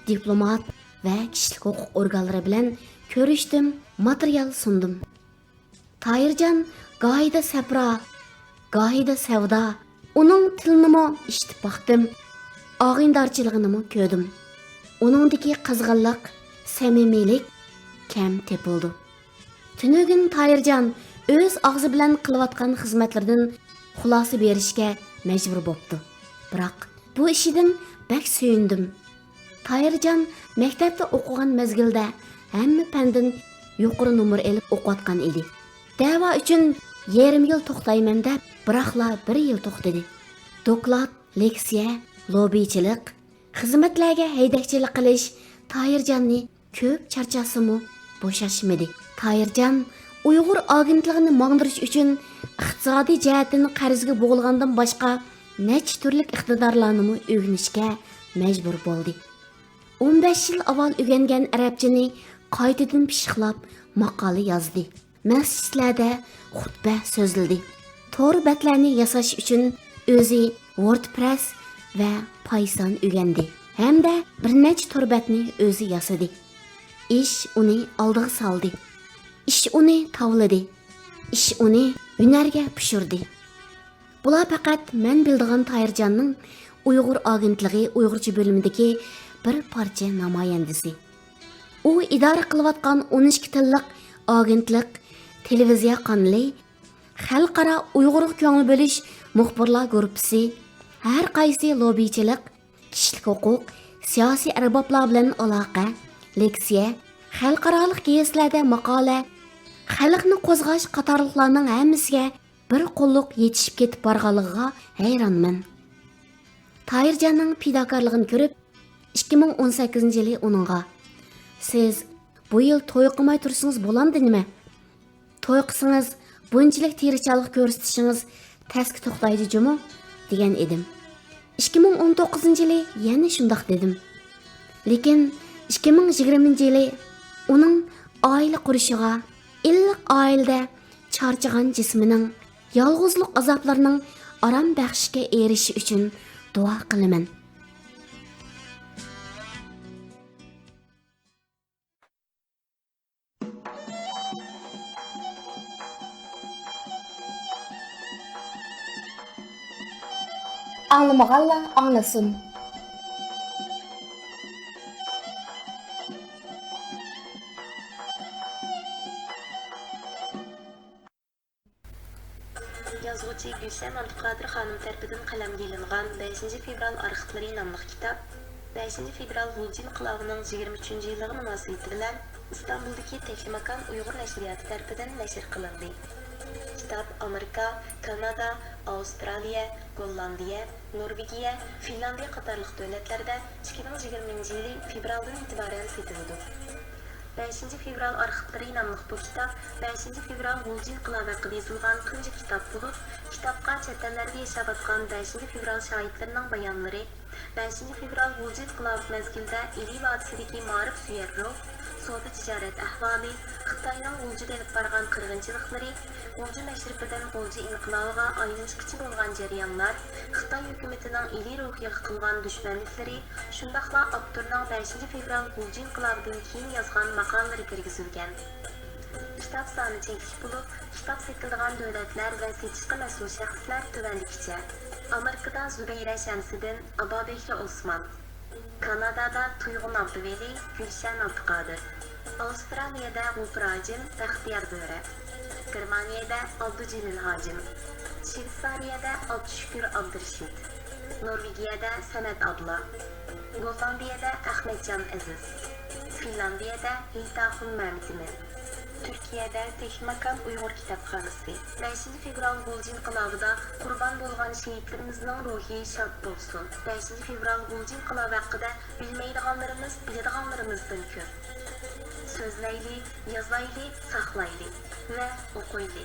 دىپلومات ۋە كىشىلىك ھوقۇق ئورگانلىرى بىلەن كۆرۈشتۈم، ماتېرىيال سۇندۇم. تاھىرجان گاھىدا سەپرا، گاھىدا سەۋدا. ئۇنىڭ تىلىنىمۇ ئىشىتىپ باقتىم، ئاغىنىدارچىلىقىنىمۇ كۆردۈم. ئۇنىڭدىكى قىزغىنلىق، سەمىمىيلىك كەم تېپىلىدۇ. تۈنۈگۈن تاھىرجان ئۆز ئاغزى بىلەن قىلىۋاتقان خىزمەتلىرىدىن خۇلاسە بېرىشكە مەجبۇر بوپتۇ. بىراق، بۇ ئىشىدىن بەك سۆيۈندۈم. تاھىرجان مەكتەپتە ئوقۇغان مەزگىلدە ھەممە پەندىن يۇقىرى نومۇر ئېلىپ ئوقۇۋاتقان ئىدى. دەۋا ئۈچۈن يېرىم يىل توختايمەن دەپ، بىراقلا بىر يىل توختىدى. دوكلات، لېكسىيە، لوببىچىلىق، خىزمەتلەرگە ھەيدەكچىلىك قىلىش تاھىرجاننى كۆپ چارچاتسىمۇ، بوشاشمىدى. تاھىرجان ئۇيغۇر ئاگېنتلىقىنى ماڭدۇرۇش ئۈچۈن ئىقتىسادىي جەھەتتىن قەرزگە بوغۇلغاندىن باشقا، نەچچە تۈرلۈك ئىقتىدارلارنىمۇ ئۆگىنىشكە مەجبۇر بولدى. ئون بەش يىل ئاۋۋال ئۆگەنگەن ئەرەبچىنى قايتىدىن پىششىقلاپ ماقالە يازدى. مەسچىتلەردە خۇتبە سۆزلىدى. تور بەتلەرنى ياساش ئۈچۈن ئۆزى ۋوردپرېس ۋە پايسان ئۆگەندى ھەمدە بىر نەچچە تور بەتنى ئۆزى ياسىدى. ئىش ئۇنى ئالدىغا سالدى. ئىش ئۇنى تاۋلىدى. ئىش ئۇنى ھۈنەرگە پىشۇردى. بۇلار پەقەت مەن بىلىدىغان تاھىرجاننىڭ ئۇيغۇر ئاگېنتلىقى ئۇيغۇرچە بۆلۈمىدىكى بىر پارچە نامايەندىسى. ئۇ ئىدارە قىلىۋاتقان ئون ئىككى تىللىق ئاگېنتلىق، تېلېۋىزىيە قانىلى، خەلقئارا ئۇيغۇرغا كۆڭۈل بۆلۈش مۇخبىرلار گۇرۇپپىسى، ھەر قايسى لوببىچىلىق، كىشىلىك ھوقۇق، سىياسىي ئەربابلار بىلەن ئالاقە، لېكسىيە، خەلقئارالىق گېزىتلەردە ماقالە، خەلقنى قوزغاش قاتارلىقلارنىڭ ھەممىسىگە بىر قوللۇق يېتىشىپ كېتىپ بارغانلىقىغا ھەيرانمەن. تاھىرجاننىڭ پىداكارلىقىنى كۆرۈپ، ئىككى مىڭ ئون سەككىزىنچى يىلى ئۇنىڭغا، «سىز بۇ يىل توي قىلماي تۇرسىڭىز بولامدۇ نېمە؟ توي قىلسىڭىز بۇنچىلىك تىرىشچانلىق كۆرسىتىشىڭىز تەسكە توختايدۇ جۇمۇ؟» دېگەن ئىدىم. ئىككى مىڭ ئون توققۇزىنچى يىلى يەنە شۇنداق دېدىم. لېكىن ئىككى مىڭ يىگىرمىنچى يىلى ئۇنىڭ ئائىلە قۇرۇشىغا، ئىللىق ئائىلىدە چارچىغان جىسمىنىڭ، يالغۇزلۇق ئازابلىرىنىڭ ئارام بەخشىشكە ئېرىشىشى ئۈچۈن دۇئا قىلىمەن. ئاڭلىمىغانلار ئاڭلىسۇن. يازغۇچى گۈلشەن ئابدۇقادىر خانىم تەرىپىدىن قەلەمگە ئېلىنغان بەشىنچى فېۋرال ئارخىپلىرى ناملىق كىتاب بەشىنچى فېۋرال غۇلجا ئىنقىلابىنىڭ يىگىرمە ئۈچىنچى يىللىقى مۇناسىۋىتى بىلەن ئىستانبۇلدىكى تەكلىماكان ئۇيغۇر نەشرىياتى تەرىپىدىن نەشر قىلىندى. كىتاب ئامېرىكا، كانادا، ئاۋسترالىيە، گوللاندىيە، نورۋېگىيە، فىنلاندىيە قاتارلىق دۆلەتلەردە ئىككى مىڭ يىگىرمىنچى يىلى فېۋرالدىن ئېتىبارەن سېتىلىدۇ. بەشىنچى فېۋرال ئارخىپلىرى ناملىق بۇ كىتاب بەشىنچى فېۋرال غۇلجا ئىنقىلابى ھەققىدە يېزىلغان تۇنجى كىتاب بولۇپ، كىتابقا چەت ئەللەردە ياشاۋاتقان بەشىنچى فېۋرال شاھىتلىرىنىڭ بايانلىرى، بەشىنچى فېۋرال غۇلجا ئىنقىلابى مەزگىلىدە ئىلى ۋادىسىدىكى مائارىپ سۆيەر روھ، سودا تىجارەت ئەھۋالى، خىتاينىڭ غۇلجىدا ئېلىپ بارغان قىرغىنچىلىقلىرى، غۇلجا مەشرىپىدىن غۇلجا ئىنقىلابىغا ئايلىنىشقىچە بولغان جەريانلار، خىتاي ھۆكۈمىتىنىڭ ئىلى روھىغا قىلغان دۈشمەنلىكلىرى، شۇنداقلا ئاپتورنىڭ بەشىنچى فېۋرال غۇلجا ئىنقىلابىدىن كېيىن يازغان ماقالىلىرى كىرگۈزۈلگەن. كىتاب سانى چەكلىك بولۇپ، كىتاب سېتىلىدىغان دۆلەتلەر ۋە سېتىشقا مەسئۇل شەخسلەر تۆۋەندىكىچە: ئامېرىكىدا زۇبەيرە شەمسىدىن، ئابابەكرى ئوسمان، كانادادا تۇيغۇن ئابدۇۋەلى، گۈلشەن ئابدۇقادىر، ئاۋسترالىيەدە غوپۇر ھاجىم، بەختىيار بۆرە، گېرمانىيەدە ئابدۇجېلىل ھاجىم، شۋېتسارىيەدە ئابدۇشۈكۈر ئابدۇرېشىت، نورۋېگىيەدە سەمەت ئابلا، گوللاندىيەدە ئەخمەتجان ئەزىز، فىنلاندىيەدە ھېيتاخۇن مەمتىمىن، تۈركىيەدە تەكلىماكان ئۇيغۇر كىتابخانىسى. بەشىنچى فېۋرال غۇلجا ئىنقىلابىدا قۇربان بولغان شېھىتلىرىمىزنىڭ روھى شاد بولسۇن. بەشىنچى فېۋرال غۇلجا ئىنقىلابى ھەققىدە بىلمەيدىغانلىرىمىز بىلىدىغانلىرىمىزدىن كۆپ. سۆزلەيلى، يازايلى، ساقلايلى ۋە ئوقۇيلى.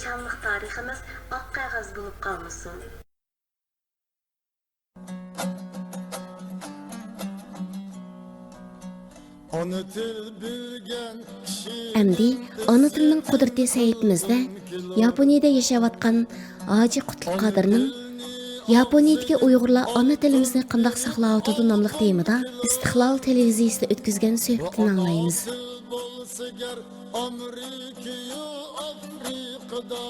شانلىق تارىخىمىز ئاق قەغەز بولۇپ قالمىسۇن. ئانا تىل بىلگەن كىشى. ئەمدى ئانا تىلنىڭ قۇدرىتى سەھىپىمىزدە ياپونىيىدە ياشاۋاتقان ھاجى قۇتلۇق قادىرنىڭ ياپونىيىدىكى ئۇيغۇرلار ئانا تىلىمىزنى قانداق ساقلاۋاتىدۇ ناملىق تېمىدا ئىستىقلال تېلېۋىزىيىسىدا ئۆتكۈزگەن سۆھبىتىنى ئاڭلايمىز. ئامېرىكىيۇ ئافرىقىدا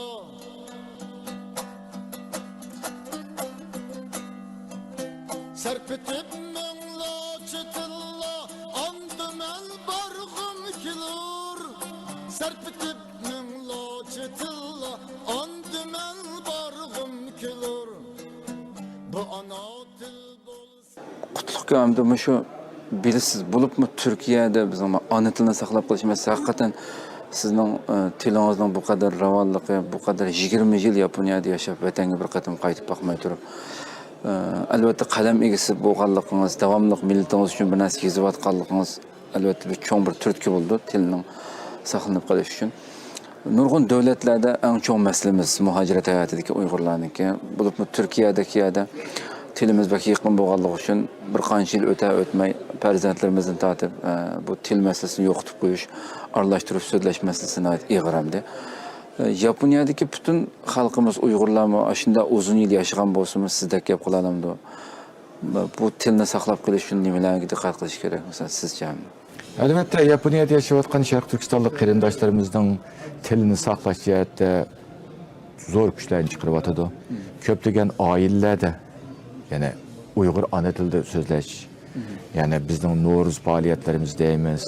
سەرپىتىپ مىڭلارچە تىللار، ئاندىمەن بارغۇم كېلۇر. سەرپىتىپ مىڭلارچە تىللار، ئاندىمەن بارغۇم كېلۇر. بۇ ئانا تىل بولسا. قۇتلۇق ئەمدى مۇشۇ بىلىسىز، بولۇپمۇ تۈركىيەدە بىزنىڭ ئانا تىلنى ساقلاپ قېلىش مەسىلىسى ھەقىقەتەن سىزنىڭ، ئە، تىلىڭىزنىڭ بۇ قەدەر راۋانلىقى، بۇ قەدەر يىگىرمە يىل ياپونىيەدە ياشاپ، ۋەتەنگە بىر قېتىم قايتىپ باقماي تۇرۇپ، ئە، ئەلۋەتتە قەلەم ئىگىسى بولغانلىقىڭىز، داۋاملىق مىللىتىڭىز ئۈچۈن بىر نەرسە يېزىۋاتقانلىقىڭىز، ئەلۋەتتە، بىر چوڭ بىر تۈرتكە بولىدۇ تىلنىڭ ساقلىنىپ قېلىشى ئۈچۈن. نۇرغۇن دۆلەتلەردە ئەڭ چوڭ مەسىلىمىز مۇھاجىرەت ھاياتىدىكى ئۇيغۇرلارنىڭكى. بولۇپمۇ تۈركىيەدىكى يەردە تىلىمىز بەك يېقىن بولغانلىقى ئۈچۈن بىر قانچە يىل ئۆتە ئۆتمەي پەرزەنتلىرىمىزدىن تارتىپ، ئە، بۇ تىل مەسىلىسىنى يوقىتىپ قويۇش، ئارىلاشتۇرۇپ سۆزلەش مەسىلىسى ناھايىتى ئېغىر ئەمدى. ئە، ياپونىيەدىكى پۈتۈن خەلقىمىز ئۇيغۇرلارمۇ ئاشۇنداق ئۇزۇن يىل ياشىغان بولسىمۇ سىزدەك گەپ قىلالامدۇ؟ بۇ تىلنى ساقلاپ قېلىش ئۈچۈن نېمىلەرگە دىققەت قىلىش كېرەك، مەسىلەن، سىزچە؟ ئەلۋەتتە، ياپونىيەدە ياشاۋاتقان شەرقىي تۈركىستانلىق قېرىنداشلىرىمىزنىڭ تىلىنى ساقلاش جەھەتتە زور كۈچلەرنى چىقىرىۋاتىدۇ. كۆپلىگەن ئائىلىلەردە، يەنى ئۇيغۇر ئانا تىلىدا سۆزلەش، يەنى بىزنىڭ نورۇز پائالىيەتلىرىمىز دەيمىز،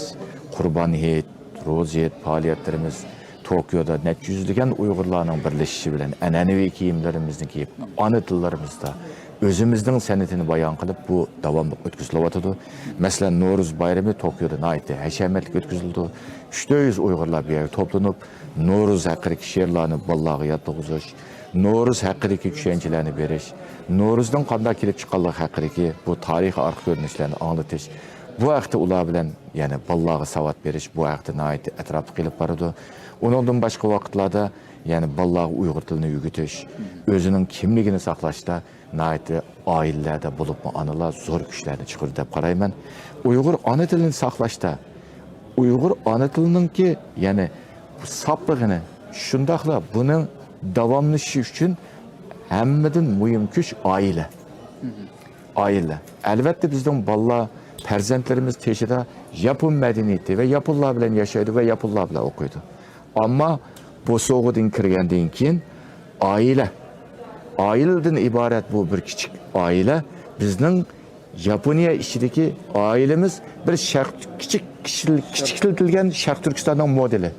قۇربان ھېيت، روزا ھېيت پائالىيەتلىرىمىز، توكيودا نەچچە يۈزلىگەن ئۇيغۇرلارنىڭ بىرلىشىشى بىلەن ئەنئەنىۋى كىيىملىرىمىزنى كىيىپ، ئانا تىللىرىمىزدا ئۆزىمىزنىڭ سەنئىتىنى بايان قىلىپ، بۇ داۋاملىق ئۆتكۈزۈلۈۋاتىدۇ. مەسىلەن، نورۇز بايرىمى توكيودا ناھايىتى ھەشەمەتلىك ئۆتكۈزۈلىدۇ. ئۈچ تۆت يۈز ئۇيغۇرلار بۇ يەرگە توپلىنىپ، نورۇز ھەققىدىكى شېئىرلارنى بالىلارغا يادلىغۇزۇش، نورۇز ھەققىدىكى چۈشەنچىلەرنى بېرىش، نورۇزنىڭ قانداق كېلىپ چىققانلىقى ھەققىدىكى بۇ تارىخىي ئارقا كۆرۈنۈشلەرنى ئاڭلىتىش، بۇ ھەقتە ئۇلار بىلەن يەنە بالىلارغا ساۋات بېرىش، بۇ ھەقتە ناھايىتى ئەتراپلىق ئېلىپ بارىدۇ. ئۇنىڭدىن باشقا ۋاقىتلاردا يەنە بالىلارغا ئۇيغۇر تىلىنى ئۆگىتىش، ئۆزىنىڭ كىملىكىنى ساقلاشتا ناھايىتى ئائىلىلەردە بولۇپمۇ ئانىلار زور كۈچلەرنى چىقىرىدۇ دەپ قارايمەن. ئۇيغۇر ئانا تىلىنى ساقلاشتا، ئۇيغۇر ئانا تىلىنىڭكى، يەنى ساپلىقىنى، شۇنداقلا بۇنىڭ داۋاملىشىشى ئۈچۈن ھەممىدىن مۇھىم كۈچ ئائىلە. ئائىلە. ئەلۋەتتە، بىزنىڭ بالىلار، پەرزەنتلىرىمىز تېشىدا ياپون مەدەنىيىتى ۋە ياپونلار بىلەن ياشايدۇ ۋە ياپونلار بىلەن ئوقۇيدۇ. ئەمما بوسۇغىدىن كىرگەندىن كېيىن ئائىلە، ئائىلىدىن ئىبارەت بۇ بىر كىچىك ئائىلە بىزنىڭ ياپونىيە ئىچىدىكى ئائىلىمىز بىر شەرق، كىچىك، كىچىكلىتىلگەن شەرق تۈركىستاننىڭ مودېلى.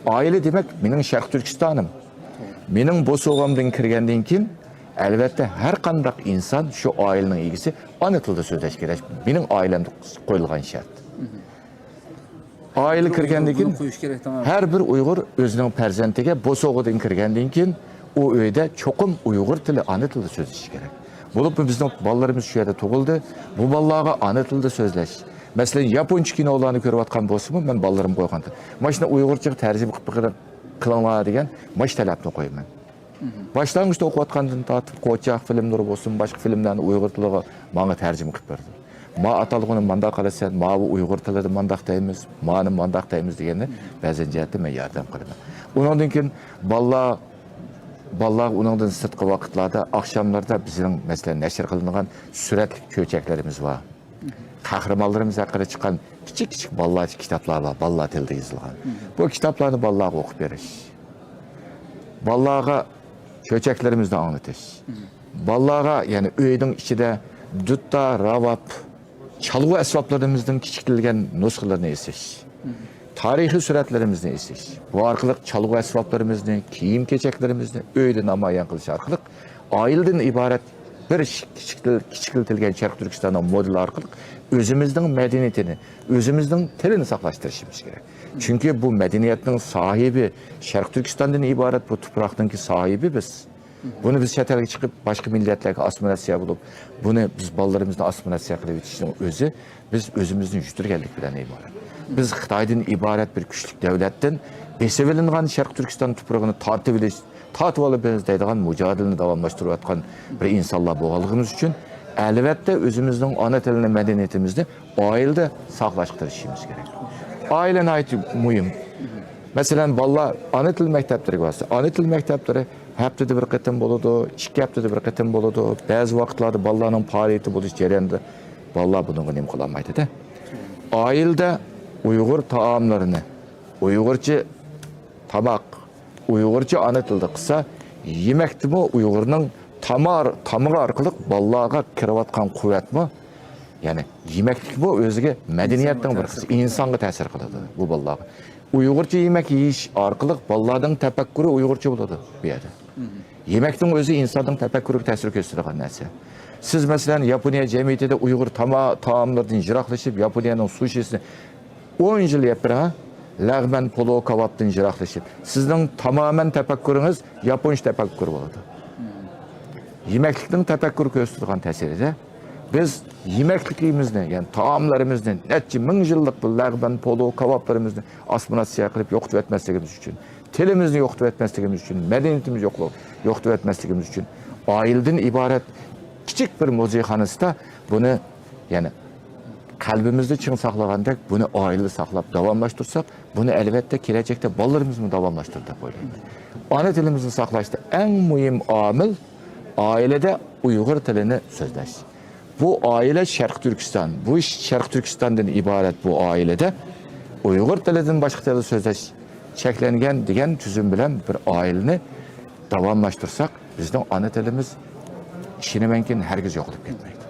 ئائىلە دېمەك، مېنىڭ شەرق تۈركىستانىم. مېنىڭ بوسۇغامدىن كىرگەندىن كېيىن، ئەلۋەتتە، ھەر قانداق ئىنسان شۇ ئائىلىنىڭ ئىگىسى ئانا تىلدا سۆزلەش كېرەك. مېنىڭ ئائىلەمدە قويۇلغان شەرت. ئائىلە كىرگەندىن كېيىن، ھەر بىر ئۇيغۇر ئۆزىنىڭ پەرزەنتىگە بوسۇغىدىن كىرگەندىن كېيىن، ئۇ ئۆيدە چوقۇم ئۇيغۇر تىلى، ئانا تىلدا سۆزلىشى كېرەك. بولۇپمۇ بىزنىڭ بالىلىرىمىز شۇ يەردە تۇغۇلدى. بۇ بالىلارغا ئانا تىلدا سۆزلەش. مەسىلەن، ياپونچە كىنولارنى كۆرۈۋاتقان بولسىمۇ، مەن بالىلىرىمغا قويغان تىل. مانا شۇنداق ئۇيغۇرچىغا تەرجىمە قىلىپ بېقىڭلار دېگەن مانا شۇ تەلەپنى قويىمەن. باشلانغۇچتا ئوقۇۋاتقاندىن تارتىپ، قوچاق فىلىملىرى بولسۇن، باشقا فىلىملەرنى ئۇيغۇر تىلىغا ماڭا تەرجىمە قىلىپ بەردى. ما ئاتالغۇنى مانداق قىلىسەن، ماۋۇ ئۇيغۇر تىلىدا مانداق دەيمىز، مانى مانداق دەيمىز دېگەننى بەزەن جەھەتتە مەن ياردەم قىلىمەن. ئۇنىڭدىن كېيىن بالىلار، بالىلار ئۇنىڭدىن سىرتقى ۋاقىتلاردا، ئاخشاملىرىدا بىزنىڭ، مەسىلەن، نەشر قىلىنغان سۈرەتلىك چۆچەكلىرىمىز بار. قەھرىمانلىرىمىز ھەققىدە چىققان كىچىك كىچىك بالىلارچە كىتابلار بار، بالىلار تىلىدا يېزىلغان. بۇ كىتابلارنى بالىلارغا ئوقۇپ بېرىش. بالىلارغا چۆچەكلىرىمىزنى ئاڭلىتىش. بالىلارغا، يەنى ئۆينىڭ ئىچىدە دۇتتا، راۋاب، چالغۇ ئەسۋابلىرىمىزنىڭ كىچىكلىگەن نۇسخىلىرىنى ئېسىش. تارىخىي سۈرەتلىرىمىزنى ئېسىش. بۇ ئارقىلىق چالغۇ ئەسۋابلىرىمىزنى، كىيىم-كېچەكلىرىمىزنى ئۆيدە نامايان قىلىش ئارقىلىق ئائىلىدىن ئىبارەت بىر كىچىك-، كىچىكلىتىلگەن شەرقىي تۈركىستاننىڭ مودېلى ئارقىلىق ئۆزىمىزنىڭ مەدەنىيىتىنى، ئۆزىمىزنىڭ تىلىنى ساقلاشتۇرۇشىمىز كېرەك. چۈنكى بۇ مەدەنىيەتنىڭ ساھىبى، شەرقىي تۈركىستاندىن ئىبارەت بۇ تۇپراقنىڭكى ساھىبى بىز. بۇنى بىز چەت ئەلگە چىقىپ، باشقا مىللەتلەرگە ئاسسىمىلياتسىيە بولۇپ، بۇنى بىز بالىلىرىمىزنى ئاسسىمىلياتسىيە قىلىپ ئۆتۈشنىڭ ئۆزى بىز ئۆزىمىزنى يۈتتۈرگەنلىك بىلەن ئىبارەت. بىز خىتايدىن ئىبارەت بىر كۈچلۈك دۆلەتتىن بېسىۋېلىنغان شەرقىي تۈركىستان تۇپرىقىنى تارتىۋېلىش، تارتىۋالىمىز دەيدىغان مۇجادىلىنى داۋاملاشتۇرۇۋاتقان بىر ئىنسانلار بولغانلىقىمىز ئۈچۈن، ئەلۋەتتە، ئۆزىمىزنىڭ ئانا تىلىنى، مەدەنىيىتىمىزنى ئائىلىدە ساقلاشقا تىرىشىشىمىز كېرەك. ئائىلە ناھايىتى مۇھىم. مەسىلەن، بالىلار ئانا تىل مەكتەپلىرىگە بارسا، ئانا تىل مەكتەپلىرى ھەپتىدە بىر قېتىم بولىدۇ، ئىككى ھەپتىدە بىر قېتىم بولىدۇ، بەزى ۋاقىتلاردا بالىلارنىڭ پائالىيىتى بولۇش جەريانىدا بالىلار بۇنىڭغا نېمە قىلالمايدۇ-دە. ئائىلىدە ئۇيغۇر تائاملىرىنى، ئۇيغۇرچە تاماق، ئۇيغۇرچە ئانا تىلدا قىلسا، يېمەكتىمۇ ئۇيغۇرنىڭ تامار-، تامىقى ئارقىلىق بالىلارغا كىرىۋاتقان قۇۋۋەتمۇ، يەنى يېمەكلىكمۇ ئۆزىگە مەدەنىيەتنىڭ بىر قىسمى، ئىنسانغا تەسىر قىلىدۇ بۇ بالىلارغا. ئۇيغۇرچە يېمەك يېيىش ئارقىلىق بالىلارنىڭ تەپەككۇرى ئۇيغۇرچە بولىدۇ بۇ يەردە. يېمەكنىڭ ئۆزى ئىنساننىڭ تەپەككۇرىغا تەسىر كۆرسىتىدىغان نەرسە. سىز، مەسىلەن، ياپونىيە جەمئىيىتىدە ئۇيغۇر تاما-، تائاملىرىدىن يىراقلىشىپ، ياپونىيەنىڭ سۇشىسىنى ئون يىل يەپ بېرىڭ، ھە؟ لەغمەن، پولۇ، كاۋاپتىن يىراقلىشىپ. سىزنىڭ تامامەن تەپەككۇرىڭىز ياپونچە تەپەككۇر بولىدۇ. يېمەكلىكنىڭ تەپەككۇر كۆرسىتىدىغان تەسىرىدە بىز يېمەكلىكىمىزنى، يەنى تائاملىرىمىزنى نەچچە مىڭ يىللىق بۇ لەغمەن، پولۇ، كاۋاپلىرىمىزنى ئاسسىمىلياتسىيە قىلىپ يوقىتىۋەتمەسلىكىمىز ئۈچۈن، تىلىمىزنى يوقىتىۋەتمەسلىكىمىز ئۈچۈن، مەدەنىيىتىمىزنى يوقلۇ-، يوقىتىۋەتمەسلىكىمىز ئۈچۈن ئائىلىدىن ئىبارەت كىچىك بىر مۇزېيخانىسىدا بۇنى، يەنى قەلبىمىزدە چىڭ ساقلىغاندەك، بۇنى ئائىلىدە ساقلاپ داۋاملاشتۇرساق، بۇنى ئەلۋەتتە كېلەچەكتە بالىلىرىمىزمۇ داۋاملاشتۇرىدۇ دەپ ئويلايمەن. ئانا تىلىمىزنى ساقلاشتا ئەڭ مۇھىم ئامىل ئائىلىدە ئۇيغۇر تىلىنى سۆزلەش. بۇ ئائىلە شەرقىي تۈركىستان، بۇ شەرقىي تۈركىستاندىن ئىبارەت بۇ ئائىلىدە ئۇيغۇر تىلىدىن باشقا تىلدا سۆزلەش چەكلەنگەن دېگەن تۈزۈم بىلەن بىر ئائىلىنى داۋاملاشتۇرساق، بىزنىڭ ئانا تىلىمىز، ئىشىنىمەنكى، ھەرگىز يوقىلىپ كەتمەيدۇ.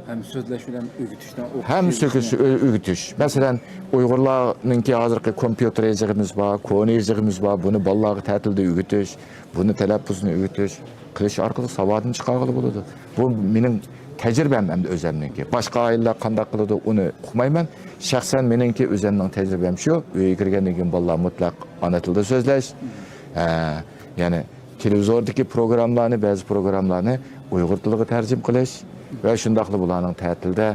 ھەم سۆزلەش بىلەن ئۆگىتىشتە ھەم سۆكۈش، ئۆ-، ئۆگىتىش. مەسىلەن، ئۇيغۇرلارنىڭكى ھازىرقى كومپيۇتېر يىغىمىز بار، كونا يىغىمىز بار. بۇنى بالىلارغا تەتىلدە ئۆگىتىش، بۇنى تەلەپپۇزنى ئۆگىتىش، قىلىش ئارقىلىق ساۋادىنى چىقارغىلى بولىدۇ. بۇ مېنىڭ تەجرىبەم ئەمدى ئۆزۈمنىڭكى. باشقا ئائىلىلەر قانداق قىلىدۇ، ئۇنى ئۇقمايمەن. شەخسەن مېنىڭكى ئۆزۈمنىڭ تەجرىبەم شۇ. ئۆيگە كىرگەندىن كېيىن بالىلار مۇتلەق ئانا تىلدا سۆزلەش. ھە، يەنى تېلېۋىزوردىكى پروگراممىلارنى، بەزى پروگراممىلارنى ئۇيغۇر تىلىغا تەرجىمە قىلىش ۋە شۇنداقلا بۇلارنىڭ تەتىلدە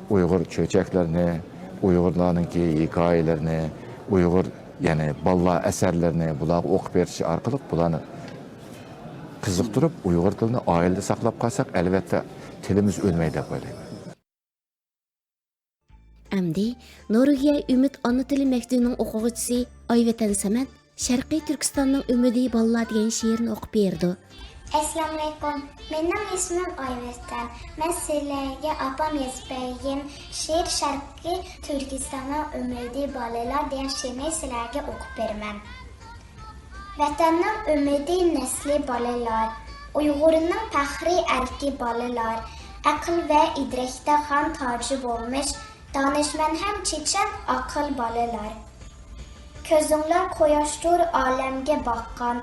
ئۇيغۇر چۆچەكلىرىنى، ئۇيغۇرلارنىڭكى ھېكايىلىرىنى، ئۇيغۇر، يەنى بالىلار ئەسەرلىرىنى بۇلارغا ئوقۇپ بېرىش ئارقىلىق بۇلارنى قىزىقتۇرۇپ، ئۇيغۇر تىلىنى ئائىلىدە ساقلاپ قالساق، ئەلۋەتتە، تىلىمىز ئۆلمەيدۇ دەپ ئويلايمەن. ئەمدى نورۋېگىيە ئۈمىد ئانا تىلى مەكتىۋىنىڭ ئوقۇغۇچىسى ئايۋەتەن سەمەت شەرقىي تۈركىستاننىڭ ئۈمىدى بالىلار دېگەن شېئىرنى ئوقۇپ بېرىدۇ. ئەسسالامۇئەلەيكۇم. مېنىڭ ئىسمىم ئايۋەتەن. مەن سىلەرگە ئاپام يېزىپ بەرگەن شېئىر شەرقىي تۈركىستاننىڭ ئۈمىدى بالىلار دېگەن شېئىرنى سىلەرگە ئوقۇپ بېرىمەن. ۋەتەننىڭ ئۈمىدى نەسلى بالىلار، ئۇيغۇرنىڭ پەخرى ئەركى بالىلار، ئەقىل ۋە ئىدراكتا خان تاجى بولمىش، دانىشمەن ھەم چېچەن ئاقىل بالىلار. كۆزۈڭلار قۇياشتۇر ئالەمگە باققان،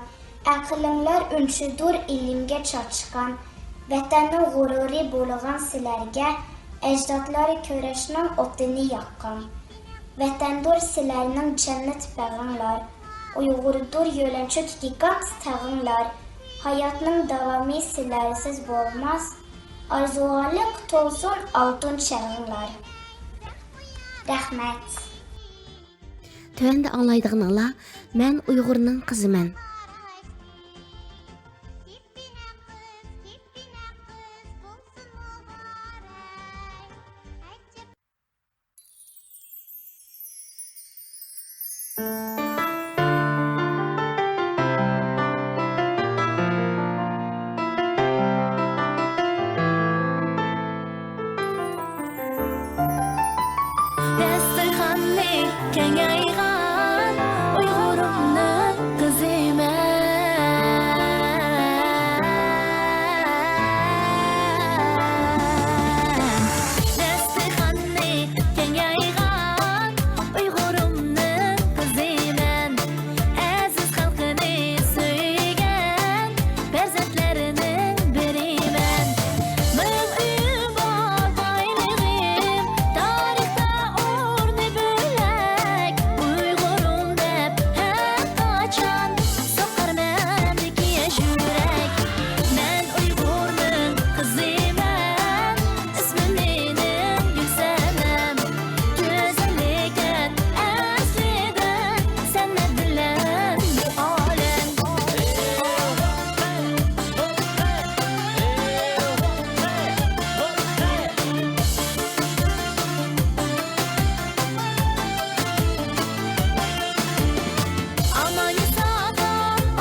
ئەقلىڭلار ئۈنچىدۇر ئىلىمگە چاچقان، ۋەتەننىڭ غۇرۇرى بولغان سىلەرگە ئەجدادلار كۈرەشنىڭ ئوتىنى ياققان. ۋەتەندۇر سىلەرنىڭ جەننەت بېغىڭلار، ئۇيغۇردۇر يۆلەنچۈك گىگانت تېغىڭلار. ھاياتنىڭ داۋامى سىلەرسىز بولماس، ئارزۇغا لىق تولسۇن ئالتۇن چېغىڭلار. رەھمەت. تۆۋەندە ئاڭلايدىغىنىڭلار مەن ئۇيغۇرنىڭ قىزىمەن. داستىخاننى كەڭ يايغان ئۇيغۇرۇمنىڭ قىزى مەن. داستىخاننى كەڭ يايغان ئۇيغۇرۇمنىڭ قىزى مەن. ئەزىز خەلقىنى سۆيگەن پەرزەنتلەرنىڭ بىرى مەن. مىڭ ئۆيۈم بار، بايلىقىم، تارىختا ئورنى بۆلەك. ئۇيغۇرۇم دەپ ھەر قاچان سوقار مەندىكى يۈرەك. مەن ئۇيغۇرنىڭ قىزى مەن، ئىسمىم مېنىڭ گۈلسەنەم. گۈزەل ئىكەن ئەسلىدە سەنئەت بىلەن بۇ ئالەم. ئامانسىز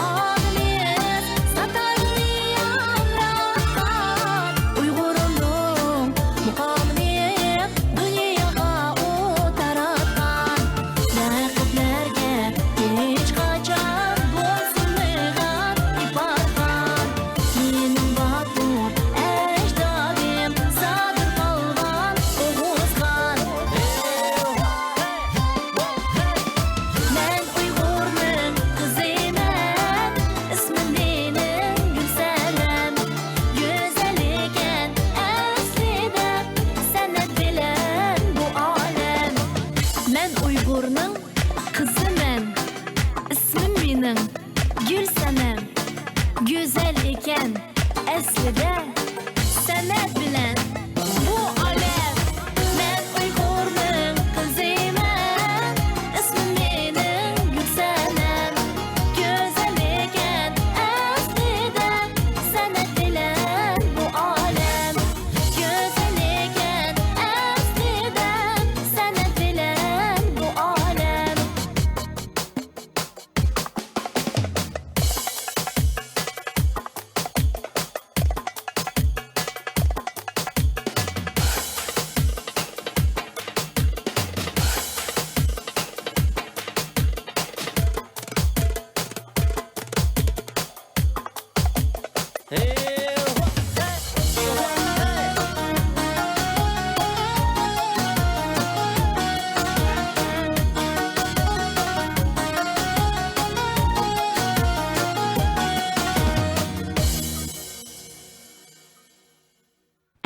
ئادىمىز ساتارنى ياڭراتقان، ئۇيغۇرۇمنىڭ مۇقامىنى دۇنياغا ئۇ تاراتقان. رەقىبلەرگە ھېچقاچان بويسۇنمىغان ئىپارخان. مېنىڭ باتۇر ئەجدادىم سادىر پالۋان ئوغۇزخان. مەن ئۇيغۇرنىڭ قىزى مەن، ئىسمىم مېنىڭ گۈلسەنەم. گۈزەل ئىكەن ئەسلىدە سەنئەت بىلەن بۇ ئالەم. مەن ئۇيغۇرنىڭ قىزى مەن، ئىسمىم مېنىڭ گۈلسەنەم. گۈزەل ئىكەن ئەسلىدە سەنئەت بىلەن بۇ ئالەم. مەن ئۇيغۇرنىڭ قىزى مەن، ئىسمىم مېنىڭ گۈلسەنەم. گۈزەل ئىكەن ئەسلىدە سەنئەت بىلەن بۇ ئالەم. گۈزەل ئىكەن ئەسلىدە سەنئەت بىلەن بۇ ئالەم.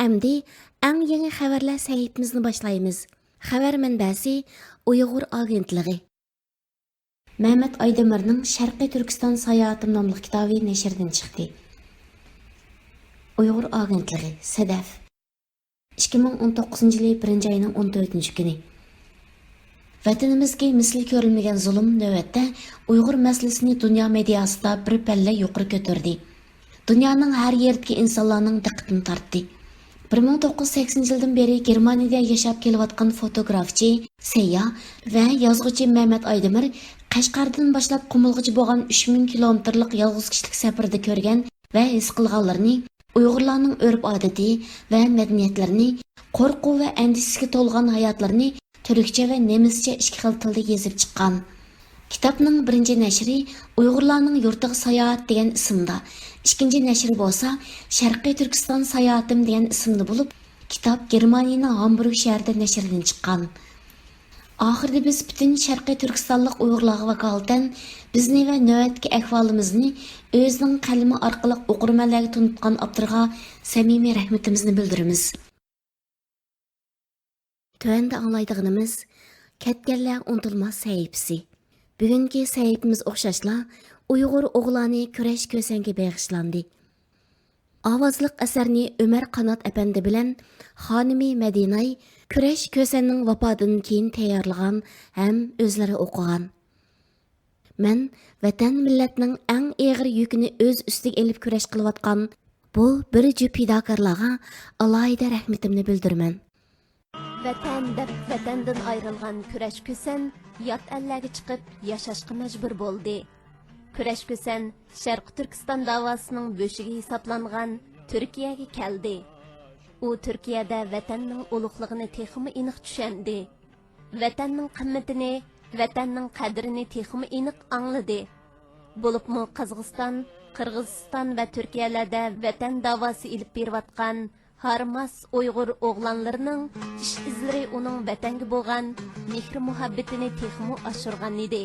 ئەمدى ئەڭ يېڭى خەۋەرلەر سەھىپىمىزنى باشلايمىز. خەۋەر مەنبەسى ئۇيغۇر ئاگېنتلىقى. مەمەت ئايدېمىرنىڭ شەرقىي تۈركىستان ساياھىتىم ناملىق كىتابى نەشردىن چىقتى. ئۇيغۇر ئاگېنتلىقى، سەدەف. ئىككى مىڭ ئون توققۇزىنچى يىلى بىرىنچى ئاينىڭ ئون تۆتىنچى كۈنى. ۋەتىنىمىزدىكى مىسلى كۆرۈلمىگەن زۇلۇم نۆۋەتتە ئۇيغۇر مەسىلىسىنى دۇنيا مېدىياسىدا بىر پەللە يۇقىرى كۆتۈردى. دۇنيانىڭ ھەر يېرىدىكى ئىنسانلارنىڭ دىققىتىنى تارتتى. بىر مىڭ توققۇز يۈز سەكسىنىنچى يىلدىن بېرى گېرمانىيەدە ياشاپ كېلىۋاتقان فوتوگرافچى، سەيياھ ۋە يازغۇچى مەمەت ئايدېمىر قەشقەردىن باشلاپ قۇمۇلغىچە بولغان ئۈچ مىڭ كىلومېتىرلىق يالغۇز كىشىلىك سەپىرىدە كۆرگەن ۋە ھېس قىلغانلىرىنى، ئۇيغۇرلارنىڭ ئۆرپ-ئادىتى ۋە مەدەنىيەتلىرىنى، قورقۇ ۋە ئەندىشىسىگە تولغان ھاياتلىرىنى تۈركچە ۋە نېمىسچە ئىككى خىل تىلدا يېزىپ چىققان. كىتابنىڭ بىرىنچى نەشرى ئۇيغۇرلارنىڭ يۇرتىغا ساياھەت دېگەن ئىسىمدا، ئىككىنچى نەشرى بولسا شەرقىي تۈركىستان ساياھىتىم دېگەن ئىسىمدا بولۇپ، كىتاب گېرمانىيەنىڭ ھامبۇرگ شەھىرىدە نەشردىن چىققان. ئاخىرىدا بىز پۈتۈن شەرقىي تۈركىستانلىق ئۇيغۇرلارغا ۋاكالىتەن بىزنى ۋە نۆۋەتتىكى ئەھۋالىمىزنى ئۆزىنىڭ قەلىمى ئارقىلىق ئوقۇرمەنلەرگە تونۇتقان ئاپتورغا سەمىمىي رەھمىتىمىزنى بىلدۈرىمىز. تۆۋەندە ئاڭلايدىغىنىمىز كەتكەنلەر ئۇنتۇلماس سەھىپىسى. بۈگۈنكى سەھىپىمىز ئوخشاشلا ئۇيغۇر ئوغلانى كۈرەش كۆسەنگە بېغىشلاندى. ئاۋازلىق ئەسەرنى ئۆمەر قانات ئەپەندى بىلەن خانىمى مەدىناي كۈرەش كۆسەننىڭ ۋاپاتىدىن كېيىن تەييارلىغان ھەم ئۆزلىرى ئوقۇغان. مەن ۋەتەن مىللەتنىڭ ئەڭ ئېغىر يۈكىنى ئۆز ئۈستىگە ئېلىپ كۈرەش قىلىۋاتقان بۇ بىر جۈپ پىداكارلارغا ئالاھىدە رەھمىتىمنى بىلدۈرىمەن. ۋەتەن دەپ ۋەتەندىن ئايرىلغان كۈرەش كۈسەن يات ئەللەرگە چىقىپ ياشاشقا مەجبۇر بولدى. كۈرەش كۈسەن شەرقىي تۈركىستان داۋاسىنىڭ بۆشۈكى ھېسابلانغان تۈركىيەگە كەلدى. ئۇ تۈركىيەدە ۋەتەننىڭ ئۇلۇغلۇقىنى تېخىمۇ ئېنىق چۈشەندى. ۋەتەننىڭ قىممىتىنى، ۋەتەننىڭ قەدرىنى تېخىمۇ ئېنىق ئاڭلىدى. بولۇپمۇ قازاقىستان، قىرغىزىستان ۋە تۈركىيەلەردە ۋەتەن داۋاسى ئېلىپ بېرىۋاتقان ھارماس ئۇيغۇر ئوغلانلىرىنىڭ ئىش ئىزلىرى ئۇنىڭ ۋەتەنگە بولغان مېھرى-مۇھەببىتىنى تېخىمۇ ئاشۇرغانىدى.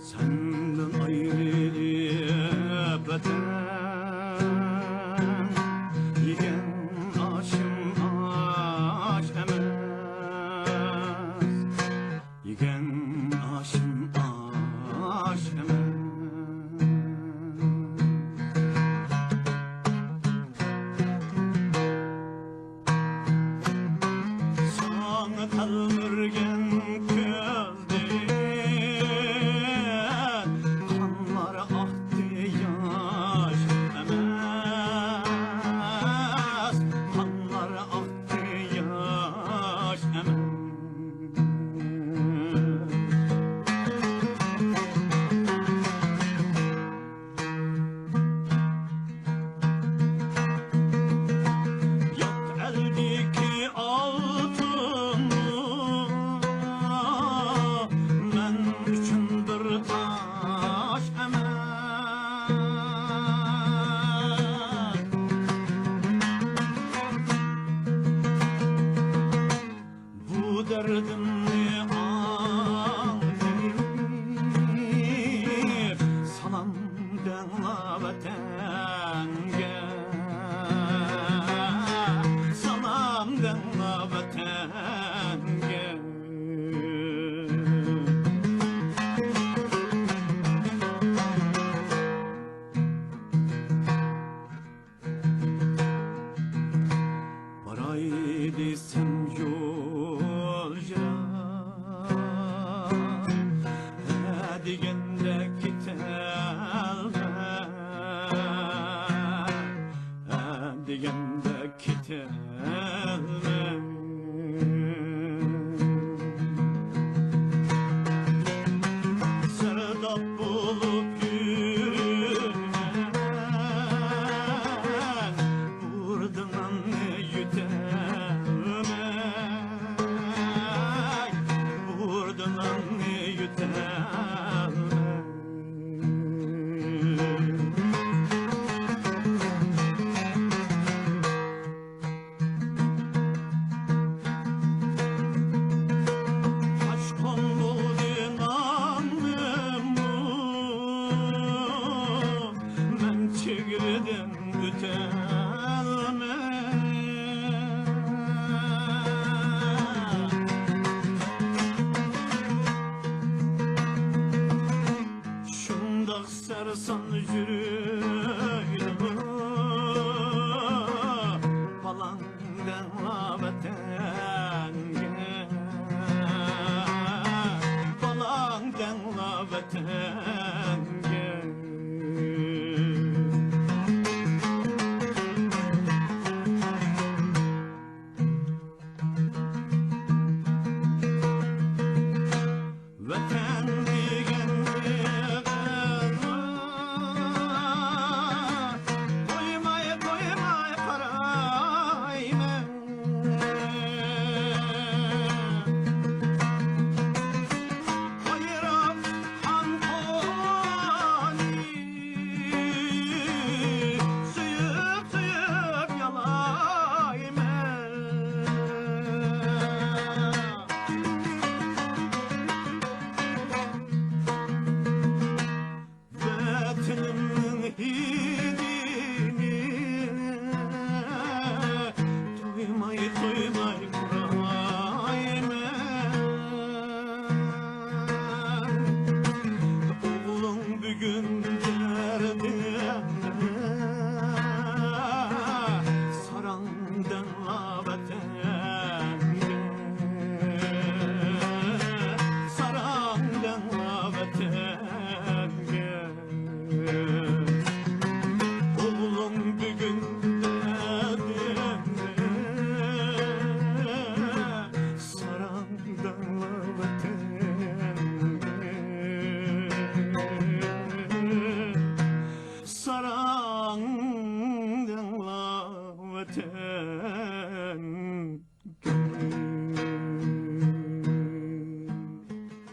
سەندىن ئايرىلىپ ۋەتەن يېگەن ئاشىم ئاش ئەمەس.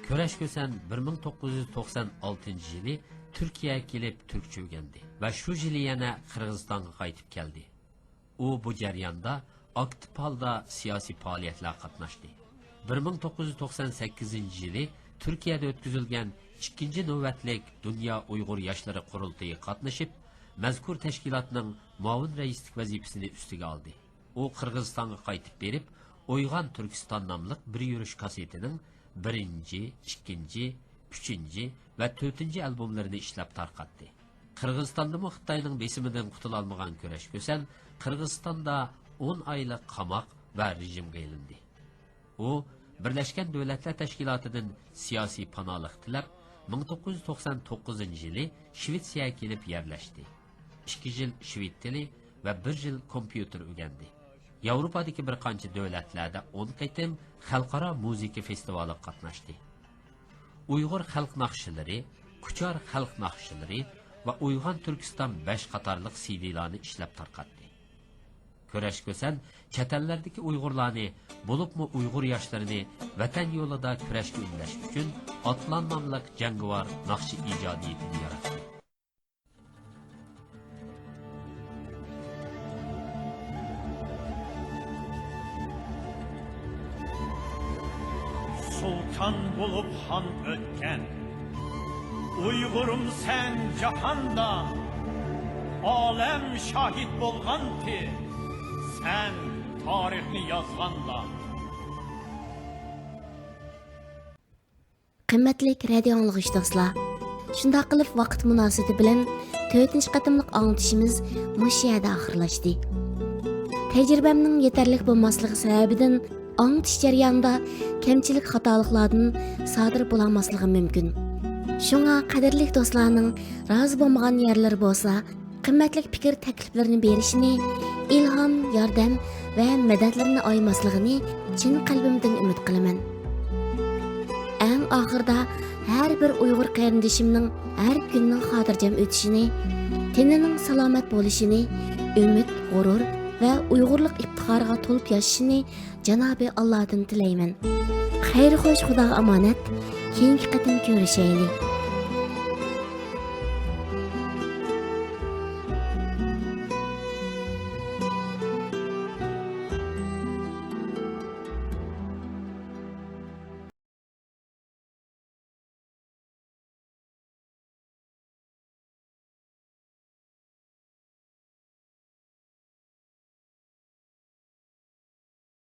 كۈرەش كۈسەن بىر مىڭ توققۇز يۈز توقسان ئالتىنچى يىلى تۈركىيەگە كېلىپ تۈركچە ئۆگەندى ۋە شۇ يىلى يەنە قىرغىزىستانغا قايتىپ كەلدى. ئۇ بۇ جەرياندا ئاكتىپ ھالدا سىياسىي پائالىيەتلەرگە قاتناشتى. بىر مىڭ توققۇز يۈز توقسان سەككىزىنچى يىلى تۈركىيەدە ئۆتكۈزۈلگەن ئىككىنچى نۆۋەتلىك دۇنيا ئۇيغۇر ياشلىرى قۇرۇلتىيىغا قاتنىشىپ، مەزكۇر تەشكىلاتنىڭ مۇئاۋىن رەئىسلىك ۋەزىپىسىنى ئۈستىگە ئالدى. ئۇ قىرغىزىستانغا قايتىپ بېرىپ، ئويغان تۈركىستان ناملىق بىر يۈرۈش كاسسېتىنىڭ بىرىنچى، ئىككىنچى، ئۈچىنچى ۋە تۆتىنچى ئالبوملىرىنى ئىشلەپ تارقاتتى. قىرغىزىستاندىمۇ خىتاينىڭ بېسىمىدىن قۇتۇلالمىغان كۈرەش كۈسەن قىرغىزىستاندا ئون ئايلىق قاماق ۋە رېجىمغا ئېلىندى. ئۇ بىرلەشكەن دۆلەتلەر تەشكىلاتىدىن سىياسىي پاناھلىق تىلەپ، مىڭ توققۇز يۈز توقسان توققۇزىنچى يىلى شىۋېتسىيەگە كېلىپ يەرلەشتى. ئىككى يىل شىۋېت تىلى ۋە بىر يىل كومپيۇتېر ئۆگەندى. ياۋروپادىكى بىر قانچە دۆلەتلەردە ئون قېتىم خەلقئارا مۇزىكا فېستىۋالىغا قاتناشتى. ئۇيغۇر خەلق ناخشىلىرى، كۇچار خەلق ناخشىلىرى ۋە ئويغان تۈركىستان بەش قاتارلىق سىدىلارنى ئىشلەپ تارقاتتى. كۈرەش كۈسەن چەت ئەللەردىكى ئۇيغۇرلارنى، بولۇپمۇ ئۇيغۇر ياشلىرىنى ۋەتەن يولىدا كۈرەشكە ئۈندەش ئۈچۈن ئاتلان ناملىق جەڭگىۋار ناخشا ئىجادىيىتىنى ياراتتى. سۇلتان بولۇپ خان ئۆتكەن، ئۇيغۇرۇم سەن جاھاندا، ئالەم شاھىت بولغانتى، سەن تارىخنى يازغاندا. قىممەتلىك رادىئو ئاڭلىغۇچى دوستلار، شۇنداق قىلىپ ۋاقىت مۇناسىۋىتى بىلەن تۆتىنچى قېتىملىق ئاڭلىتىشىمىز مۇشۇ يەردە ئاخىرلاشتى. تەجرىبەمنىڭ يېتەرلىك بولماسلىقى سەۋەبىدىن ئاڭلىتىش جەريانىدا كەمچىلىك خاتالىقلاردىن سادىر بولالماسلىقىم مۇمكىن. شۇڭا قەدىرلىك دوستلارنىڭ رازى بولمىغان يەرلىرى بولسا، قىممەتلىك پىكىر تەكلىپلىرىنى بېرىشىنى، ئىلھام، ياردەم ۋە مەدەتلىرىنى ئايىماسلىقىنى چىن قەلبىمدىن ئۈمىد قىلىمەن. ئەڭ ئاخىرىدا ھەر بىر ئۇيغۇر قېرىندىشىمنىڭ ھەر كۈننىڭ خاتىرجەم ئۆتۈشىنى، تېنىنىڭ سالامەت بولۇشىنى، ئۈمىد، غۇرۇر ۋە ئۇيغۇرلۇق ئىپتىخارىغا تولۇپ ياشىشىنى جانابى ئاللادىن تىلەيمەن. خەير خوش، خۇداغا ئامانەت. كېيىنكى قېتىم كۆرۈشەيلى.